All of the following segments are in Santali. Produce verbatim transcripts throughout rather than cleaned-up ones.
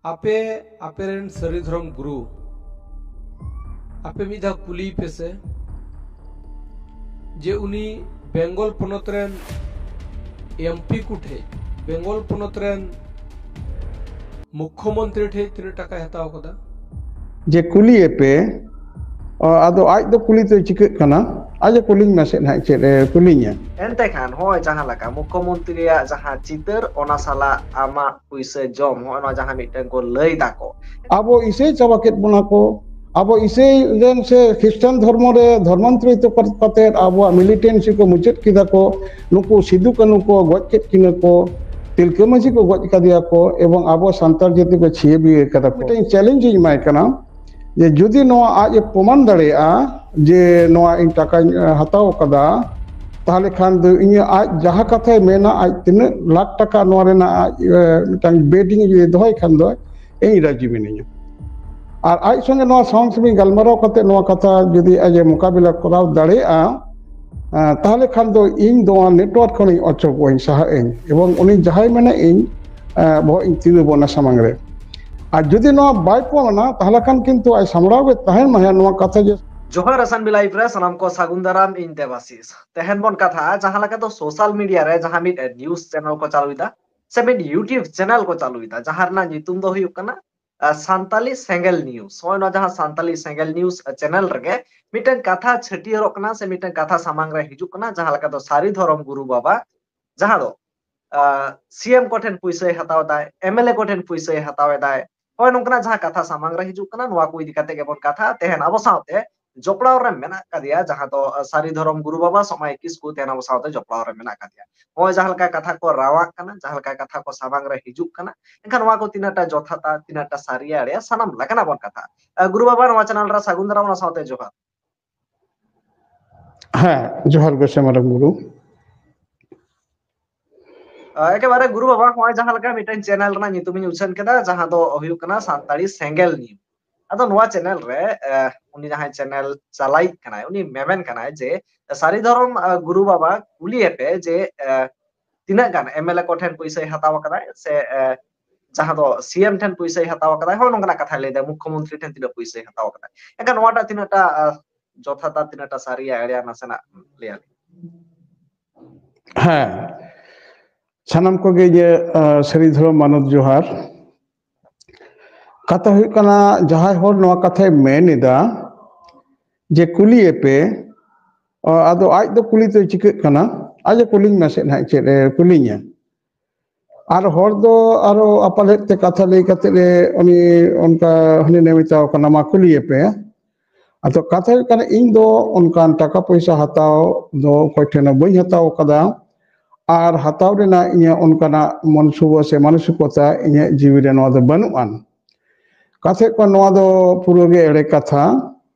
ᱟᱯᱮ, ᱟᱯᱮ ᱨᱮᱱ ᱥᱟᱹᱨᱤ ᱫᱷᱚᱨᱚᱢ ᱜᱩᱨᱩ, ᱟᱯᱮ ᱢᱤᱫ ᱫᱷᱟᱣ ᱠᱩᱞᱤᱭᱮ ᱯᱮ ᱥᱮ, ᱡᱮ ᱩᱱᱤ ᱵᱮᱝᱜᱚᱞ ᱯᱚᱱᱚᱛ ᱨᱮᱱ ᱮᱢᱯᱤ ᱠᱚ ᱴᱷᱮᱡ, ᱵᱮᱝᱜᱚᱞ ᱯᱚᱱᱚᱛ ᱨᱮᱱ ᱢᱩᱠᱷᱭᱚᱢᱚᱱᱛᱨᱤ ᱴᱷᱮᱡ ᱛᱤᱱᱟᱹᱜ ᱴᱟᱠᱟᱭ ᱦᱟᱛᱟᱣ ᱠᱟᱫᱟ? ᱡᱮ ᱠᱩᱞᱤᱭᱮ ᱯᱮ, ᱚ, ᱟᱫᱚ ᱟᱡ ᱫᱚ ᱠᱩᱞᱤ ᱛᱮ ᱪᱤᱠᱟᱹᱜ ᱠᱟᱱᱟ? ᱟᱡ ᱮ ᱠᱩᱞᱤᱧ ᱢᱮᱥᱮ ᱱᱟᱦᱟᱜ, ᱪᱮᱫ ᱮ ᱠᱩᱞᱤᱧᱟ? ᱮᱱᱛᱮ ᱠᱷᱟᱱ ᱱᱚᱜᱼᱚᱭ ᱡᱟᱦᱟᱸ ᱞᱮᱠᱟ ᱢᱩᱠᱷᱭᱚᱢᱚᱱᱛᱨᱤᱭᱟᱜ ᱡᱟᱦᱟᱸ ᱪᱤᱛᱟᱹᱨ, ᱚᱱᱟ ᱥᱟᱞᱟᱜ ᱟᱢᱟᱜ ᱯᱩᱭᱥᱟᱹ ᱡᱚᱢ, ᱱᱚᱜᱼᱚᱭ ᱱᱚᱣᱟ ᱡᱟᱦᱟᱸ ᱢᱤᱫᱴᱟᱝ ᱠᱚ ᱞᱟᱹᱭ ᱫᱟᱠᱚ᱾ ᱟᱵᱚ ᱤᱥᱟᱹᱭ ᱪᱟᱵᱟ ᱠᱮᱫ ᱵᱚᱱᱟ ᱠᱚ, ᱟᱵᱚ ᱤᱥᱟᱹᱭ ᱨᱮᱱ ᱥᱮ ᱠᱷᱨᱤᱥᱴᱟᱱ ᱫᱷᱚᱨᱢᱚ ᱨᱮ ᱫᱷᱚᱨᱢᱟᱱᱛᱚᱨᱤᱛ ᱠᱟᱛᱮᱫ ᱟᱵᱚᱣᱟᱜ ᱢᱤᱞᱤᱴᱮᱱᱥᱤ ᱠᱚ ᱢᱩᱪᱟᱹᱫ ᱠᱮᱫᱟ ᱠᱚ, ᱱᱩᱠᱩ ᱥᱤᱫᱩ ᱠᱟᱹᱱᱦᱩ ᱠᱚ ᱜᱚᱡ ᱠᱮᱫ ᱠᱤᱱᱟᱹ ᱠᱚ, ᱛᱤᱞᱠᱟᱹ ᱢᱟᱹᱡᱷᱤ ᱠᱚ ᱜᱚᱡ ᱠᱟᱫᱮᱭᱟ ᱠᱚ, ᱮᱵᱚᱝ ᱟᱵᱚ ᱥᱟᱱᱛᱟᱲ ᱡᱟᱹᱛᱤ ᱠᱚ ᱪᱷᱤᱭᱟᱹ ᱵᱤᱭᱟᱹ ᱠᱟᱫᱟ ᱠᱚ᱾ ᱢᱤᱫᱴᱮᱱ ᱪᱮᱞᱮᱧᱡᱽ ᱤᱧ ᱮᱢᱟᱭ ᱠᱟᱱᱟ ᱡᱮ ᱡᱩᱫᱤ ᱱᱚᱣᱟ ᱟᱡ ᱮ ᱯᱨᱚᱢᱟᱱ ᱫᱟᱲᱮᱭᱟᱜᱼᱟ ᱡᱮ ᱱᱚᱣᱟ ᱤᱧ ᱴᱟᱠᱟᱧ, ᱮ, ᱦᱟᱛᱟᱣ ᱠᱟᱫᱟ, ᱛᱟᱦᱞᱮ ᱠᱷᱟᱱ ᱫᱚ ᱤᱧᱟᱹᱜ ᱟᱡ ᱡᱟᱦᱟᱸ ᱠᱟᱛᱷᱟᱭ ᱢᱮᱱᱟ, ᱟᱡ ᱛᱤᱱᱟᱹᱜ ᱞᱟᱠᱷ ᱴᱟᱠᱟ ᱱᱚᱣᱟ ᱨᱮᱱᱟᱜ ᱟᱡ, ᱮ, ᱢᱤᱫᱴᱟᱝ ᱵᱮᱰᱤᱝ ᱡᱩᱫᱤ ᱫᱚᱦᱚᱭ ᱠᱷᱟᱱ ᱫᱚ, ᱤᱧ ᱨᱟᱹᱡᱤ ᱢᱤᱱᱟᱹᱧᱟ᱾ ᱟᱨ ᱟᱡ ᱥᱚᱸᱜᱮ ᱱᱚᱣᱟ ᱥᱟᱢᱟᱝ ᱥᱟᱢᱱᱤ ᱜᱟᱞᱢᱟᱨᱟᱣ ᱠᱟᱛᱮ ᱱᱚᱣᱟ ᱠᱟᱛᱷᱟ ᱡᱩᱫᱤ ᱟᱡ ᱮ ᱢᱳᱠᱟᱵᱤᱞᱟ ᱠᱚᱨᱟᱣ ᱫᱟᱲᱮᱭᱟᱜᱼᱟ, ᱮ, ᱛᱟᱦᱞᱮ ᱠᱷᱟᱱ ᱫᱚ ᱤᱧ ᱱᱚᱣᱟ ᱱᱮᱴᱣᱟᱨᱠ ᱠᱷᱚᱱᱤᱧ ᱚᱪᱚᱜᱚᱜ ᱟᱹᱧ, ᱥᱟᱦᱟᱜ ᱟᱹᱧ, ᱮᱵᱚᱝ ᱩᱱᱤ ᱡᱟᱦᱟᱸᱭ ᱢᱮᱱᱟ ᱤᱧ, ᱮ, ᱵᱚᱦᱚᱜ ᱤᱧ ᱛᱤᱸᱜᱩ ᱵᱚᱱᱟ ᱥᱟᱢᱟᱝ ᱨᱮ᱾ ᱟᱨ ᱡᱩᱫᱤ ᱱᱚᱣᱟ ᱵᱟᱭ ᱯᱨᱚᱢᱟᱱᱟ, ᱛᱟᱦᱞᱮ ᱠᱷᱟᱱ ᱠᱤᱱᱛᱩ ᱟᱡ ᱥᱟᱢᱵᱲᱟᱣ ᱜᱮ ᱛᱟᱦᱮᱱ ᱢᱟ ᱱᱚᱣᱟ ᱠᱟᱛᱷᱟ ᱡᱮ᱾ ᱡᱚᱦᱟᱨ ᱟᱥᱟᱱᱵᱤ ᱞᱟᱭᱤᱵᱷ ᱨᱮ ᱥᱟᱱᱟᱢ ᱠᱚ ᱥᱟᱹᱜᱩᱱ ᱫᱟᱨᱟᱢ, ᱤᱧ ᱫᱮᱵᱟᱥᱤᱥ᱾ ᱛᱮᱦᱮᱧ ᱵᱚᱱ ᱠᱟᱛᱷᱟᱜᱼᱟ ᱡᱟᱦᱟᱸ ᱞᱮᱠᱟ ᱫᱚ ᱥᱳᱥᱟᱞ ᱢᱤᱰᱤᱭᱟ ᱨᱮ ᱡᱟᱦᱟᱸ ᱢᱤᱫ ᱱᱤᱭᱩᱡ ᱪᱮᱱᱮᱞ ᱠᱚ ᱪᱟᱹᱞᱩᱭᱮᱫᱟ, ᱥᱮ ᱢᱤᱫ YouTube ᱪᱮᱱᱮᱞ ᱠᱚ ᱪᱟᱹᱞᱩᱭᱮᱫᱟ, ᱡᱟᱦᱟᱸ ᱨᱮᱱᱟᱜ ᱧᱩᱛᱩᱢ ᱫᱚ ᱦᱩᱭᱩᱜ ᱠᱟᱱᱟ, ᱟ, ᱥᱟᱱᱛᱟᱞᱤ ᱥᱮᱸᱜᱮᱞ ᱱᱤᱭᱩᱡ᱾ ᱱᱚᱜᱼᱚᱭ ᱱᱚᱣᱟ ᱡᱟᱦᱟᱸ ᱥᱟᱱᱛᱟᱞᱤ ᱥᱮᱸᱜᱮᱞ ᱱᱤᱭᱩᱡ ᱪᱮᱱᱮᱞ ᱨᱮᱜᱮ ᱢᱤᱫᱴᱟᱝ ᱠᱟᱛᱷᱟ ᱪᱷᱟᱹᱴᱭᱟᱹᱨᱚᱜ ᱠᱟᱱᱟ ᱥᱮ ᱢᱤᱫᱴᱟᱝ ᱠᱟᱛᱷᱟ ᱥᱟᱢᱟᱝ ᱨᱮ ᱦᱤᱡᱩᱜ ᱠᱟᱱᱟ, ᱡᱟᱦᱟᱸ ᱞᱮᱠᱟ ᱫᱚ ᱥᱟᱹᱨᱤ ᱫᱷᱚᱨᱚᱢ ᱜᱩᱨᱩ ᱵᱟᱵᱟ, ᱡᱟᱦᱟᱸ ᱫᱚ, ᱟ, ᱥᱤ ᱮᱢ ᱠᱚᱴᱷᱮᱱ ᱯᱩᱭᱥᱟᱹᱭ ᱦᱟᱛᱟᱣ ᱮᱫᱟᱭ, ᱮᱢ ᱮᱞ ᱮ ᱠᱚᱴᱷᱮᱱ ᱯᱩᱭᱥᱟᱹᱭ ᱦᱟᱛᱟᱣ ᱮᱫᱟᱭ᱾ ᱱᱚᱜᱼᱚᱭ ᱱᱚᱝᱠᱟᱱᱟᱜ ᱡᱟᱦᱟᱸ ᱠᱟᱛᱷᱟ ᱥᱟᱢᱟᱝ ᱨᱮ ᱦᱤᱡᱩᱜ ᱠᱟᱱᱟ, ᱱᱚᱣᱟ ᱠᱚ ᱤᱫᱤ ᱠᱟᱛᱮ ᱜᱮᱵᱚᱱ ᱠᱟᱛᱷᱟ᱾ ᱛᱮᱦᱮᱧ ᱟᱵᱚ ᱥᱟᱶᱛᱮ ᱡᱚᱯᱲᱟᱣ ᱨᱮ ᱢᱮᱱᱟᱜ ᱟᱠᱟᱫᱮᱭᱟ, ᱡᱟᱦᱟᱸ ᱫᱚ, ᱟ, ᱥᱟᱹᱨᱤ ᱫᱷᱚᱨᱚᱢ ᱜᱩᱨᱩ ᱵᱟᱵᱟ ᱥᱚᱢᱟᱭ ᱠᱤᱥᱠᱩ ᱛᱮᱦᱮᱧ ᱟᱵᱚ ᱥᱟᱶᱛᱮ ᱡᱚᱯᱲᱟᱣ ᱨᱮ ᱢᱮᱱᱟᱜ ᱟᱠᱟᱫᱮᱭᱟ᱾ ᱱᱚᱜᱼᱚᱭ ᱡᱟᱦᱟᱸ ᱞᱮᱠᱟ ᱠᱟᱛᱷᱟ ᱠᱚ ᱨᱟᱣᱟᱜ ᱠᱟᱱᱟ, ᱡᱟᱦᱟᱸ ᱞᱮᱠᱟ ᱠᱟᱛᱷᱟ ᱠᱚ ᱥᱟᱢᱟᱝ ᱨᱮ ᱦᱤᱡᱩᱜ ᱠᱟᱱᱟ, ᱮᱱᱠᱷᱟᱱ ᱱᱚᱣᱟ ᱠᱚ ᱛᱤᱱᱟᱹᱜ ᱴᱟ ᱡᱚᱛᱷᱟᱛᱟ, ᱛᱤᱱᱟᱹᱜ ᱴᱟ ᱥᱟᱹᱨᱤᱭᱟ ᱮᱲᱮᱭᱟ, ᱥᱟᱱᱟᱢ ᱞᱮᱠᱟᱱᱟᱜ ᱵᱚᱱ ᱠᱟᱛᱷᱟ᱾ ᱟ, ᱜᱩᱨᱩ ᱵᱟᱵᱟ, ᱱᱚᱣᱟ ᱪᱮᱱᱮᱞ ᱨᱮ ᱥᱟᱹᱜᱩᱱ ᱫᱟᱨᱟᱢ, ᱚᱱᱟ ᱥᱟᱶᱛᱮ ᱡᱚᱦᱟᱨ᱾ ᱦᱮᱸ, ᱡᱚᱦᱟᱨ ᱜᱮ ᱥᱮ ᱢᱟᱨᱟᱝ ᱵᱩᱨᱩ᱾ ᱟ, ᱮᱠᱮᱵᱟᱨᱮ ᱜᱩᱨᱩ ᱵᱟᱵᱟ, ᱱᱚᱜᱼᱚᱭ ᱡᱟᱦᱟᱸ ᱞᱮᱠᱟ ᱢᱤᱫᱴᱮᱱ ᱪᱮᱱᱮᱞ ᱨᱮᱱᱟᱜ ᱧᱩᱛᱩᱢᱤᱧ ᱩᱪᱷᱟᱹᱱ ᱠᱮᱫᱟ, ᱡᱟᱦᱟᱸ ᱫᱚ ᱦᱩᱭᱩᱜ ᱠᱟᱱᱟ ᱥᱟᱱᱛᱟᱲᱤ ᱥᱮᱸᱜᱮᱞ ᱱᱤᱭᱩᱡᱽ᱾ ᱟᱫᱚ ᱱᱚᱣᱟ ᱪᱮᱱᱮᱞ ᱨᱮ, ᱮ, ᱩᱱᱤ ᱡᱟᱦᱟᱸᱭ ᱪᱮᱱᱮᱞ ᱪᱟᱞᱟᱭᱤᱡ ᱠᱟᱱᱟᱭ, ᱩᱱᱤ ᱢᱮᱢᱮᱱ ᱠᱟᱱᱟᱭ ᱡᱮ, ᱥᱟᱹᱨᱤ ᱫᱷᱚᱨᱚᱢ, ᱟ, ᱜᱩᱨᱩ ᱵᱟᱵᱟ ᱠᱩᱞᱤᱭᱮᱯᱮ ᱡᱮ, ᱮ, ᱛᱤᱱᱟᱹᱜ ᱜᱟᱱ ᱮᱢ ᱮᱞ ᱮ ᱠᱚᱴᱷᱮᱱ ᱯᱩᱭᱥᱟᱹᱭ ᱦᱟᱛᱟᱣ ᱟᱠᱟᱫᱟᱭ ᱥᱮ, ᱮ, ᱡᱟᱦᱟᱸ ᱫᱚ ᱥᱤ ᱮᱢ ᱴᱷᱮᱱ ᱯᱩᱭᱥᱟᱹᱭ ᱦᱟᱛᱟᱣ ᱟᱠᱟᱫᱟᱭ, ᱦᱚᱸ ᱱᱚᱝᱠᱟᱱᱟᱜ ᱠᱟᱛᱷᱟᱭ ᱞᱟᱹᱭ ᱫᱟ, ᱢᱩᱠᱠᱷᱚ ᱢᱚᱱᱛᱨᱤ ᱴᱷᱮᱱ ᱛᱤᱱᱟᱹᱜ ᱯᱩᱭᱥᱟᱹᱭ ᱦᱟᱛᱟᱣ ᱟᱠᱟᱫᱟᱭ᱾ ᱮᱱᱠᱷᱟᱱ ᱱᱚᱣᱟᱴᱟᱜ ᱛᱤᱱᱟᱹᱜ ᱴᱟ, ᱟ, ᱡᱚᱛᱷᱟᱛᱟ, ᱛᱤᱱᱟᱹᱜ ᱴᱟ ᱥᱟᱹᱨᱤᱭᱟ, ᱮᱲᱮᱭᱟ, ᱱᱟᱥᱮᱱᱟᱜ ᱞᱟᱹᱭ ᱟᱞᱮ᱾ ᱦᱮᱸ, ᱥᱟᱱᱟᱢ ᱠᱚᱜᱮ ᱤᱧᱟᱹᱜ, ᱟ, ᱥᱟᱹᱨᱤ ᱫᱷᱚᱨᱚᱢ ᱢᱟᱱᱚᱛ ᱡᱚᱦᱟᱨ᱾ ᱠᱟᱛᱷᱟ ᱦᱩᱭᱩᱜ ᱠᱟᱱᱟ, ᱡᱟᱦᱟᱸᱭ ᱦᱚᱲ ᱱᱚᱣᱟ ᱠᱟᱛᱷᱟᱭ ᱢᱮᱱ ᱮᱫᱟ ᱡᱮ ᱠᱩᱞᱤᱭᱮᱯᱮ, ᱟ, ᱟᱫᱚ ᱟᱡ ᱫᱚ ᱠᱩᱞᱤ ᱛᱮ ᱪᱤᱠᱟᱹᱜ ᱠᱟᱱᱟ? ᱟᱡ ᱮ ᱠᱩᱞᱤᱧ ᱢᱮᱥᱮ ᱱᱟᱦᱟᱜ, ᱪᱮᱫ ᱮ ᱠᱩᱞᱤᱧᱟ? ᱟᱨ ᱦᱚᱲ ᱫᱚ ᱟᱨᱚ ᱟᱯᱟᱞᱮᱫ ᱛᱮ ᱠᱟᱛᱷᱟ ᱞᱟᱹᱭ ᱠᱟᱛᱮ ᱮ ᱩᱱᱤ ᱚᱱᱠᱟ ᱦᱟᱹᱱᱤ ᱱᱟᱹᱭ ᱢᱮᱛᱟᱣ ᱠᱟᱱᱟ, "ᱢᱟ ᱠᱩᱞᱤᱭᱮᱯᱮ᱾" ᱟᱫᱚ ᱠᱟᱛᱷᱟ ᱦᱩᱭᱩᱜ ᱠᱟᱱᱟ, ᱤᱧ ᱫᱚ ᱚᱱᱠᱟᱱ ᱴᱟᱠᱟ ᱯᱚᱭᱥᱟ ᱦᱟᱛᱟᱣ ᱫᱚ ᱚᱠᱚᱭ ᱴᱷᱮᱱ ᱦᱚᱸ ᱵᱟᱹᱧ ᱦᱟᱛᱟᱣ ᱠᱟᱫᱟ, ᱟᱨ ᱦᱟᱛᱟᱣ ᱨᱮᱱᱟᱜ ᱤᱧᱟᱹᱜ ᱚᱱᱠᱟᱱᱟᱜ ᱢᱚᱱᱥᱩᱵᱟ ᱥᱮ ᱢᱟᱱᱚᱥᱤᱠᱚᱛᱟ ᱤᱧᱟᱹᱜ ᱡᱤᱣᱤ ᱨᱮ ᱱᱚᱣᱟ ᱫᱚ ᱵᱟᱹᱱᱩᱜ ᱟᱱ᱾ ᱠᱟᱛᱷᱟ ᱦᱩᱭᱩᱜ ᱠᱟᱱᱟ, ᱱᱚᱣᱟ ᱫᱚ ᱯᱩᱨᱟᱹ ᱜᱮ ᱮᱲᱮ ᱠᱟᱛᱷᱟ᱾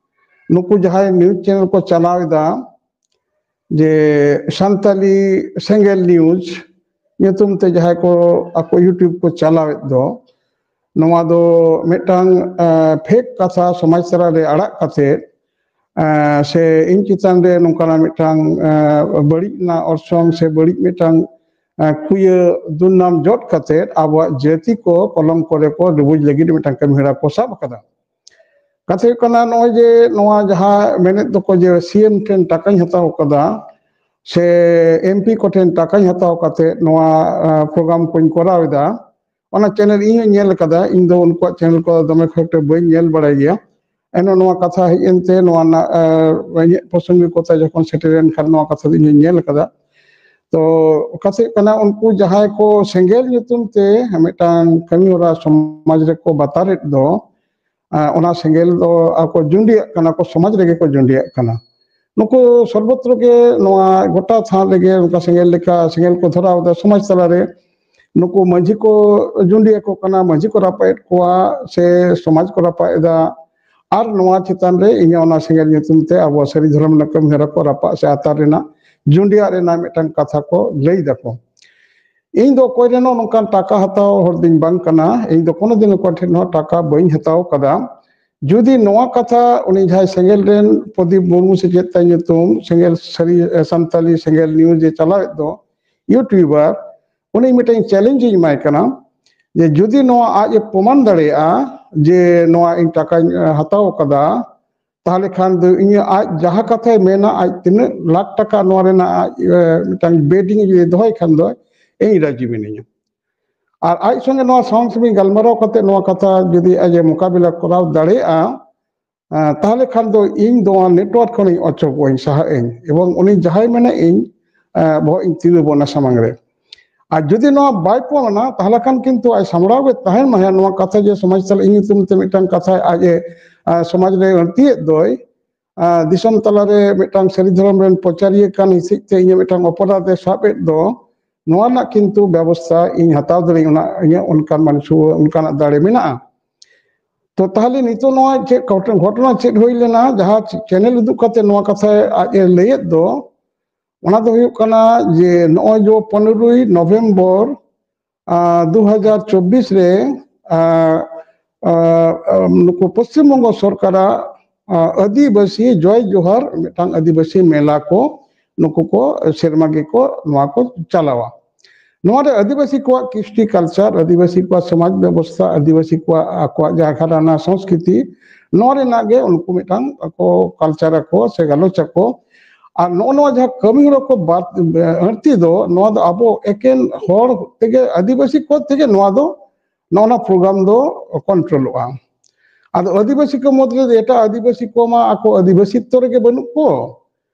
ᱱᱩᱠᱩ ᱡᱟᱦᱟᱸᱭ ᱱᱤᱭᱩᱡᱽ ᱪᱮᱱᱮᱞ ᱠᱚ ᱪᱟᱞᱟᱣ ᱮᱫᱟ, ᱡᱮ ᱥᱟᱱᱛᱟᱞᱤ ᱥᱮᱸᱜᱮᱞ ᱱᱤᱭᱩᱡᱽ ᱧᱩᱛᱩᱢ ᱛᱮ ᱡᱟᱦᱟᱸᱭ ᱠᱚ ᱟᱠᱚ YouTube ᱠᱚ ᱪᱟᱞᱟᱣᱮᱫ ᱫᱚ, ᱱᱚᱣᱟ ᱫᱚ ᱢᱤᱫᱴᱟᱝ, ᱮ, ᱯᱷᱮᱠ ᱠᱟᱛᱷᱟ ᱥᱚᱢᱟᱡᱽ ᱛᱟᱞᱟ ᱨᱮ ᱟᱲᱟᱜ ᱠᱟᱛᱮ, ᱮ, ᱥᱮ ᱤᱧ ᱪᱮᱛᱟᱱ ᱨᱮ ᱱᱚᱝᱠᱟᱱᱟᱜ ᱢᱤᱫᱴᱟᱝ, ᱮ, ᱵᱟᱹᱲᱤᱡ ᱨᱮᱱᱟᱜ ᱚᱨᱥᱚᱝ ᱥᱮ ᱵᱟᱹᱲᱤᱡ ᱢᱤᱫᱴᱟᱝ, ᱮ, ᱠᱩᱭᱟᱹ ᱫᱩᱨᱱᱟᱢ ᱡᱚᱫ ᱠᱟᱛᱮ ᱟᱵᱚᱣᱟᱜ ᱡᱟᱹᱛᱤ ᱠᱚ ᱠᱚᱞᱚᱝᱠᱚ ᱨᱮᱠᱚ ᱰᱩᱵᱩᱡ ᱞᱟᱹᱜᱤᱫ ᱢᱤᱫᱴᱟᱝ ᱠᱟᱹᱢᱤ ᱦᱚᱨᱟ ᱠᱚ ᱥᱟᱵ ᱟᱠᱟᱫᱟ᱾ ᱠᱟᱛᱷᱟ ᱦᱩᱭᱩᱜ ᱠᱟᱱᱟ, ᱱᱚᱜᱼᱚᱭ ᱡᱮ ᱱᱚᱣᱟ ᱡᱟᱦᱟᱸ ᱢᱮᱱᱮᱫ ᱫᱚᱠᱚ ᱡᱮ ᱥᱤ ᱮᱢ ᱴᱷᱮᱱ ᱴᱟᱠᱟᱧ ᱦᱟᱛᱟᱣ ᱠᱟᱫᱟ ᱥᱮ ᱮᱢ ᱯᱤ ᱠᱚᱴᱷᱮᱱ ᱴᱟᱠᱟᱧ ᱦᱟᱛᱟᱣ ᱠᱟᱛᱮ ᱱᱚᱣᱟ, ᱟ, ᱯᱨᱳᱜᱨᱟᱢ ᱠᱚᱧ ᱠᱚᱨᱟᱣ ᱮᱫᱟ, ᱚᱱᱟ ᱪᱮᱱᱮᱞ ᱤᱧ ᱦᱚᱸᱧ ᱧᱮᱞ ᱠᱟᱫᱟ᱾ ᱤᱧ ᱫᱚ ᱩᱱᱠᱩᱣᱟᱜ ᱪᱮᱱᱮᱞ ᱠᱚ ᱫᱚᱢᱮ ᱠᱷᱩᱵ ᱮᱠᱴᱟ ᱵᱟᱹᱧ ᱧᱮᱞ ᱵᱟᱲᱟᱭ ᱜᱮᱭᱟ᱾ ᱮᱱᱦᱚᱸ ᱱᱚᱣᱟ ᱠᱟᱛᱷᱟ ᱦᱮᱡ ᱮᱱᱛᱮ, ᱱᱚᱣᱟ ᱨᱮᱱᱟᱜ, ᱟ, ᱤᱧᱟᱹᱜ ᱯᱨᱚᱥᱚᱝᱜᱤᱠᱚᱛᱟ ᱡᱚᱠᱷᱚᱱ ᱥᱮᱴᱮᱨᱮᱱ ᱠᱷᱟᱱ, ᱱᱚᱣᱟ ᱠᱟᱛᱷᱟ ᱫᱚ ᱤᱧ ᱦᱚᱸᱧ ᱧᱮᱞ ᱠᱟᱫᱟ᱾ ᱛᱚ ᱠᱟᱛᱷᱟ ᱦᱩᱭᱩᱜ ᱠᱟᱱᱟ, ᱩᱱᱠᱩ ᱡᱟᱦᱟᱸᱭ ᱠᱚ ᱥᱮᱸᱜᱮᱞ ᱧᱩᱛᱩᱢ ᱛᱮ ᱢᱤᱫᱴᱟᱝ ᱠᱟᱹᱢᱤ ᱦᱚᱨᱟ ᱥᱚᱢᱟᱡᱽ ᱨᱮᱠᱚ ᱵᱟᱛᱟᱨᱮᱫ ᱫᱚ, ᱟ, ᱚᱱᱟ ᱥᱮᱸᱜᱮᱞ ᱫᱚ ᱟᱠᱚ ᱡᱩᱸᱰᱤᱭᱟᱜ ᱠᱟᱱᱟ ᱠᱚ, ᱥᱚᱢᱟᱡᱽ ᱨᱮᱜᱮ ᱠᱚ ᱡᱩᱸᱰᱤᱭᱟᱜ ᱠᱟᱱᱟ᱾ ᱱᱩᱠᱩ ᱥᱚᱨᱵᱚᱛᱨᱚ ᱜᱮ ᱱᱚᱣᱟ ᱜᱚᱴᱟ ᱛᱷᱟᱱ ᱨᱮᱜᱮ ᱚᱱᱠᱟ ᱥᱮᱸᱜᱮᱞ ᱞᱮᱠᱟ ᱥᱮᱸᱜᱮᱞ ᱠᱚ ᱫᱷᱚᱨᱟᱣ ᱮᱫᱟ ᱥᱚᱢᱟᱡᱽ ᱛᱟᱞᱟᱨᱮ᱾ ᱱᱩᱠᱩ ᱢᱟᱹᱡᱷᱤ ᱠᱚ ᱡᱩᱸᱰᱤ ᱟᱠᱚ ᱠᱟᱱᱟ, ᱢᱟᱹᱡᱷᱤ ᱠᱚ ᱨᱟᱯᱟᱜ ᱮᱫ ᱠᱚᱣᱟ ᱥᱮ ᱥᱚᱢᱟᱡᱽ ᱠᱚ ᱨᱟᱯᱟᱜ ᱮᱫᱟ᱾ ᱟᱨ ᱱᱚᱣᱟ ᱪᱮᱛᱟᱱ ᱨᱮ ᱤᱧᱟᱹᱜ ᱚᱱᱟ ᱥᱮᱸᱜᱮᱞ ᱧᱩᱛᱩᱢ ᱛᱮ ᱟᱵᱚ ᱥᱟᱹᱨᱤ ᱫᱷᱚᱨᱚᱢ ᱨᱮᱱᱟᱜ ᱠᱟᱹᱢᱤ ᱦᱚᱨᱟ ᱠᱚ ᱨᱟᱯᱟᱜ ᱥᱮ ᱟᱛᱟᱨ ᱨᱮᱱᱟᱜ, ᱡᱩᱸᱰᱤᱭᱟᱜ ᱨᱮᱱᱟᱜ ᱢᱤᱫᱴᱟᱝ ᱠᱟᱛᱷᱟ ᱠᱚ ᱞᱟᱹᱭ ᱫᱟᱠᱚ᱾ ᱤᱧ ᱫᱚ ᱚᱠᱚᱭ ᱴᱷᱮᱱ ᱦᱚᱸ ᱱᱚᱝᱠᱟᱱ ᱴᱟᱠᱟ ᱦᱟᱛᱟᱣ ᱦᱚᱲ ᱫᱚᱧ ᱵᱟᱝ ᱠᱟᱱᱟ᱾ ᱤᱧ ᱫᱚ ᱠᱳᱱᱳ ᱫᱤᱱ ᱚᱠᱚᱭ ᱴᱷᱮᱱ ᱦᱚᱸ ᱴᱟᱠᱟ ᱵᱟᱹᱧ ᱦᱟᱛᱟᱣ ᱠᱟᱫᱟ᱾ ᱡᱩᱫᱤ ᱱᱚᱣᱟ ᱠᱟᱛᱷᱟ ᱩᱱᱤ ᱡᱟᱦᱟᱸᱭ ᱥᱮᱸᱜᱮᱞ ᱨᱮᱱ ᱯᱨᱚᱫᱤᱯ ᱢᱩᱨᱢᱩ ᱥᱮ ᱪᱮᱫ ᱛᱟᱭ ᱧᱩᱛᱩᱢ, ᱥᱮᱸᱜᱮᱞ ᱥᱟᱹᱨᱤ, ᱥᱟᱱᱛᱟᱞᱤ ᱥᱮᱸᱜᱮᱞ ᱱᱤᱭᱩᱡᱽ ᱮ ᱪᱟᱞᱟᱣᱮᱫ ᱫᱚ, ᱤᱭᱩᱴᱩᱵᱟᱨ, ᱩᱱᱤ ᱢᱤᱫᱴᱮᱱ ᱪᱮᱞᱮᱧᱡᱽ ᱤᱧ ᱮᱢᱟᱭ ᱠᱟᱱᱟ᱾ ᱡᱮ ᱡᱩᱫᱤ ᱱᱚᱣᱟ ᱟᱡ ᱮ ᱯᱨᱚᱢᱟᱱ ᱫᱟᱲᱮᱭᱟᱜᱼᱟ ᱡᱮ ᱱᱚᱣᱟ ᱤᱧ ᱴᱟᱠᱟᱧ ᱦᱟᱛᱟᱣ ᱟᱠᱟᱫᱟ, ᱛᱟᱦᱚᱞᱮ ᱠᱷᱟᱱ ᱫᱚ ᱤᱧᱟᱹᱜ ᱟᱡ ᱡᱟᱦᱟᱸ ᱠᱟᱛᱷᱟᱭ ᱢᱮᱱᱟ, ᱟᱡ ᱛᱤᱱᱟᱹᱜ ᱞᱟᱠᱷ ᱴᱟᱠᱟ ᱱᱚᱣᱟ ᱨᱮᱱᱟᱜ ᱟᱡ ᱢᱤᱫᱴᱟᱝ ᱵᱮᱰᱤᱝ ᱡᱩᱫᱤ ᱫᱚᱦᱚᱭ ᱠᱷᱟᱱ ᱫᱚ, ᱤᱧ ᱨᱟᱡᱤ ᱢᱤᱱᱟᱹᱧᱟ᱾ ᱟᱨ ᱟᱡ ᱥᱚᱸᱜᱮ ᱱᱚᱣᱟ ᱥᱟᱶ ᱥᱟᱶ ᱜᱟᱞᱢᱟᱨᱟᱣ ᱠᱟᱛᱮ ᱱᱚᱣᱟ ᱠᱟᱛᱷᱟ ᱡᱩᱫᱤ ᱟᱡ ᱮ ᱢᱳᱠᱟᱵᱤᱞᱟ ᱠᱚᱨᱟᱣ ᱫᱟᱲᱮᱭᱟᱜᱼᱟ, ᱛᱟᱦᱚᱞᱮ ᱠᱷᱟᱱ ᱫᱚ ᱤᱧ ᱫᱚ ᱱᱚᱣᱟ ᱱᱮᱴᱣᱟᱨᱠ ᱠᱷᱚᱱᱤᱧ ᱚᱪᱚᱜᱚᱜ ᱟᱹᱧ, ᱥᱟᱦᱟᱜ ᱟᱹᱧ, ᱮᱵᱚᱝ ᱩᱱᱤ ᱡᱟᱦᱟᱸᱭ ᱢᱮᱱᱟ ᱤᱧ ᱵᱚᱦᱚᱜ ᱤᱧ ᱛᱤᱸᱜᱩ ᱵᱚᱱᱟ ᱥᱟᱢᱟᱝ ᱨᱮ᱾ ᱟᱨ ᱡᱩᱫᱤ ᱱᱚᱣᱟ ᱵᱟᱭ ᱯᱨᱚᱢᱟᱱᱟ, ᱛᱟᱦᱚᱞᱮ ᱠᱷᱟᱱ ᱠᱤᱱᱛᱩ ᱟᱡ ᱥᱟᱢᱵᱲᱟᱣ ᱜᱮ ᱛᱟᱦᱮᱱ ᱢᱟ ᱱᱚᱣᱟ ᱠᱟᱛᱷᱟ ᱡᱮ ᱥᱚᱢᱟᱡᱽ ᱥᱟᱞᱟᱜ ᱤᱧ ᱧᱩᱛᱩᱢ ᱛᱮ ᱢᱤᱫᱴᱟᱝ ᱠᱟᱛᱷᱟ ᱟᱡ ᱮ ᱥᱚᱢᱟᱡᱽ ᱨᱮ ᱟᱹᱲᱛᱤᱭᱮᱫ ᱫᱚᱭ, ᱫᱤᱥᱚᱢ ᱛᱟᱞᱟᱨᱮ ᱢᱤᱫᱴᱟᱝ ᱥᱟᱹᱨᱤ ᱫᱷᱚᱨᱚᱢ ᱨᱮᱱ ᱯᱨᱚᱪᱟᱨᱤᱭᱟᱹ ᱠᱟᱱ ᱦᱤᱥᱟᱹᱵ ᱛᱮ ᱤᱧᱟᱹᱜ ᱢᱤᱫᱴᱟᱝ ᱚᱯᱚᱨᱟᱫᱷ ᱮ ᱥᱟᱵ ᱮᱫ ᱫᱚ, ᱱᱚᱣᱟ ᱨᱮᱱᱟᱜ ᱠᱤᱱᱛᱩ ᱵᱮᱵᱚᱥᱛᱷᱟ ᱤᱧ ᱦᱟᱛᱟᱣ ᱫᱟᱲᱮᱭᱟᱜᱼᱟ, ᱚᱱᱟ ᱤᱧᱟᱹᱜ ᱚᱱᱠᱟᱱ ᱢᱟᱱᱥᱩ ᱚᱱᱠᱟᱱᱟᱜ ᱫᱟᱲᱮ ᱢᱮᱱᱟᱜᱼᱟ᱾ ᱛᱚ ᱛᱟᱦᱚᱞᱮ ᱱᱤᱛᱚᱜ ᱱᱚᱣᱟ ᱪᱮᱫ ᱜᱷᱚᱴᱚᱱ- ᱜᱷᱚᱴᱚᱱᱟ ᱪᱮᱫ ᱦᱩᱭ ᱞᱮᱱᱟ, ᱡᱟᱦᱟᱸ ᱪᱮᱱᱮᱞ ᱩᱫᱩᱜ ᱠᱟᱛᱮ ᱱᱚᱣᱟ ᱠᱟᱛᱷᱟ ᱟᱡ ᱮ ᱞᱟᱹᱭᱮᱫ ᱫᱚ, ᱚᱱᱟ ᱫᱚ ᱦᱩᱭᱩᱜ ᱠᱟᱱᱟ ᱡᱮ ᱱᱚᱜᱼᱚᱭ ᱡᱮ ᱯᱚᱱᱮᱨᱚᱭ ᱱᱚᱵᱷᱮᱢᱵᱚᱨ ᱫᱩ ᱦᱟᱡᱟᱨ ᱪᱚᱵᱵᱤᱥ ᱨᱮ ᱱᱩᱠᱩ ᱯᱚᱥᱪᱤᱢ ᱵᱚᱝᱜᱚ ᱥᱚᱨᱠᱟᱨᱟᱜ ᱟᱹᱫᱤᱵᱟᱹᱥᱤ ᱡᱚᱭ ᱡᱚᱦᱟᱨ ᱢᱤᱫᱴᱟᱝ ᱟᱹᱫᱤᱵᱟᱹᱥᱤ ᱢᱮᱞᱟ ᱠᱚ ᱱᱩᱠᱩ ᱠᱚ ᱥᱮᱨᱢᱟ ᱜᱮᱠᱚ ᱱᱚᱣᱟ ᱠᱚ ᱪᱟᱞᱟᱣᱟ᱾ ᱱᱚᱣᱟ ᱨᱮ ᱟᱹᱫᱤᱵᱟᱹᱥᱤ ᱠᱚᱣᱟᱜ ᱠᱨᱤᱥᱴᱤ ᱠᱟᱞᱪᱟᱨ, ᱟᱹᱫᱤᱵᱟᱹᱥᱤ ᱠᱚᱣᱟᱜ ᱥᱚᱢᱟᱡᱽ ᱵᱮᱵᱚᱥᱛᱷᱟ, ᱟᱹᱫᱤᱵᱟᱹᱥᱤ ᱠᱚᱣᱟᱜ ᱟᱠᱚᱣᱟᱜ ᱡᱟᱦᱟᱸ ᱜᱷᱟᱨᱟᱱᱟ ᱥᱚᱝᱥᱠᱨᱤᱛᱤ, ᱱᱚᱣᱟ ᱨᱮᱱᱟᱜ ᱜᱮ ᱩᱱᱠᱩ ᱢᱤᱫᱴᱟᱝ ᱟᱠᱚ ᱠᱟᱞᱪᱟᱨ ᱟᱠᱚ ᱥᱮ ᱜᱟᱞᱚᱪ ᱟᱠᱚ᱾ ᱟᱨ ᱱᱚᱜᱼᱚ ᱱᱚᱣᱟ ᱡᱟᱦᱟᱸ ᱠᱟᱹᱢᱤ ᱦᱚᱨᱟ ᱠᱚ ᱵᱟᱫ ᱟᱹᱲᱛᱤ ᱫᱚ, ᱱᱚᱣᱟ ᱫᱚ ᱟᱵᱚ ᱮᱠᱮᱱ ᱦᱚᱲ ᱛᱮᱜᱮ, ᱟᱹᱫᱤᱵᱟᱹᱥᱤ ᱠᱚ ᱛᱮᱜᱮ ᱱᱚᱣᱟ ᱫᱚ, ᱱᱚᱜᱼᱚ ᱱᱚᱣᱟ ᱯᱨᱳᱜᱨᱟᱢ ᱫᱚ ᱠᱚᱱᱴᱨᱳᱞᱚᱜᱼᱟ᱾ ᱟᱫᱚ ᱟᱹᱫᱤᱵᱟᱹᱥᱤ ᱠᱚ ᱢᱩᱫᱽ ᱨᱮ ᱮᱴᱟᱜ ᱟᱹᱫᱤᱵᱟᱹᱥᱤ ᱠᱚᱢᱟ ᱟᱠᱚ ᱟᱹᱫᱤᱵᱟᱹᱥᱤᱛᱛᱚ ᱨᱮᱜᱮ ᱵᱟᱹᱱᱩᱜ ᱠᱚ᱾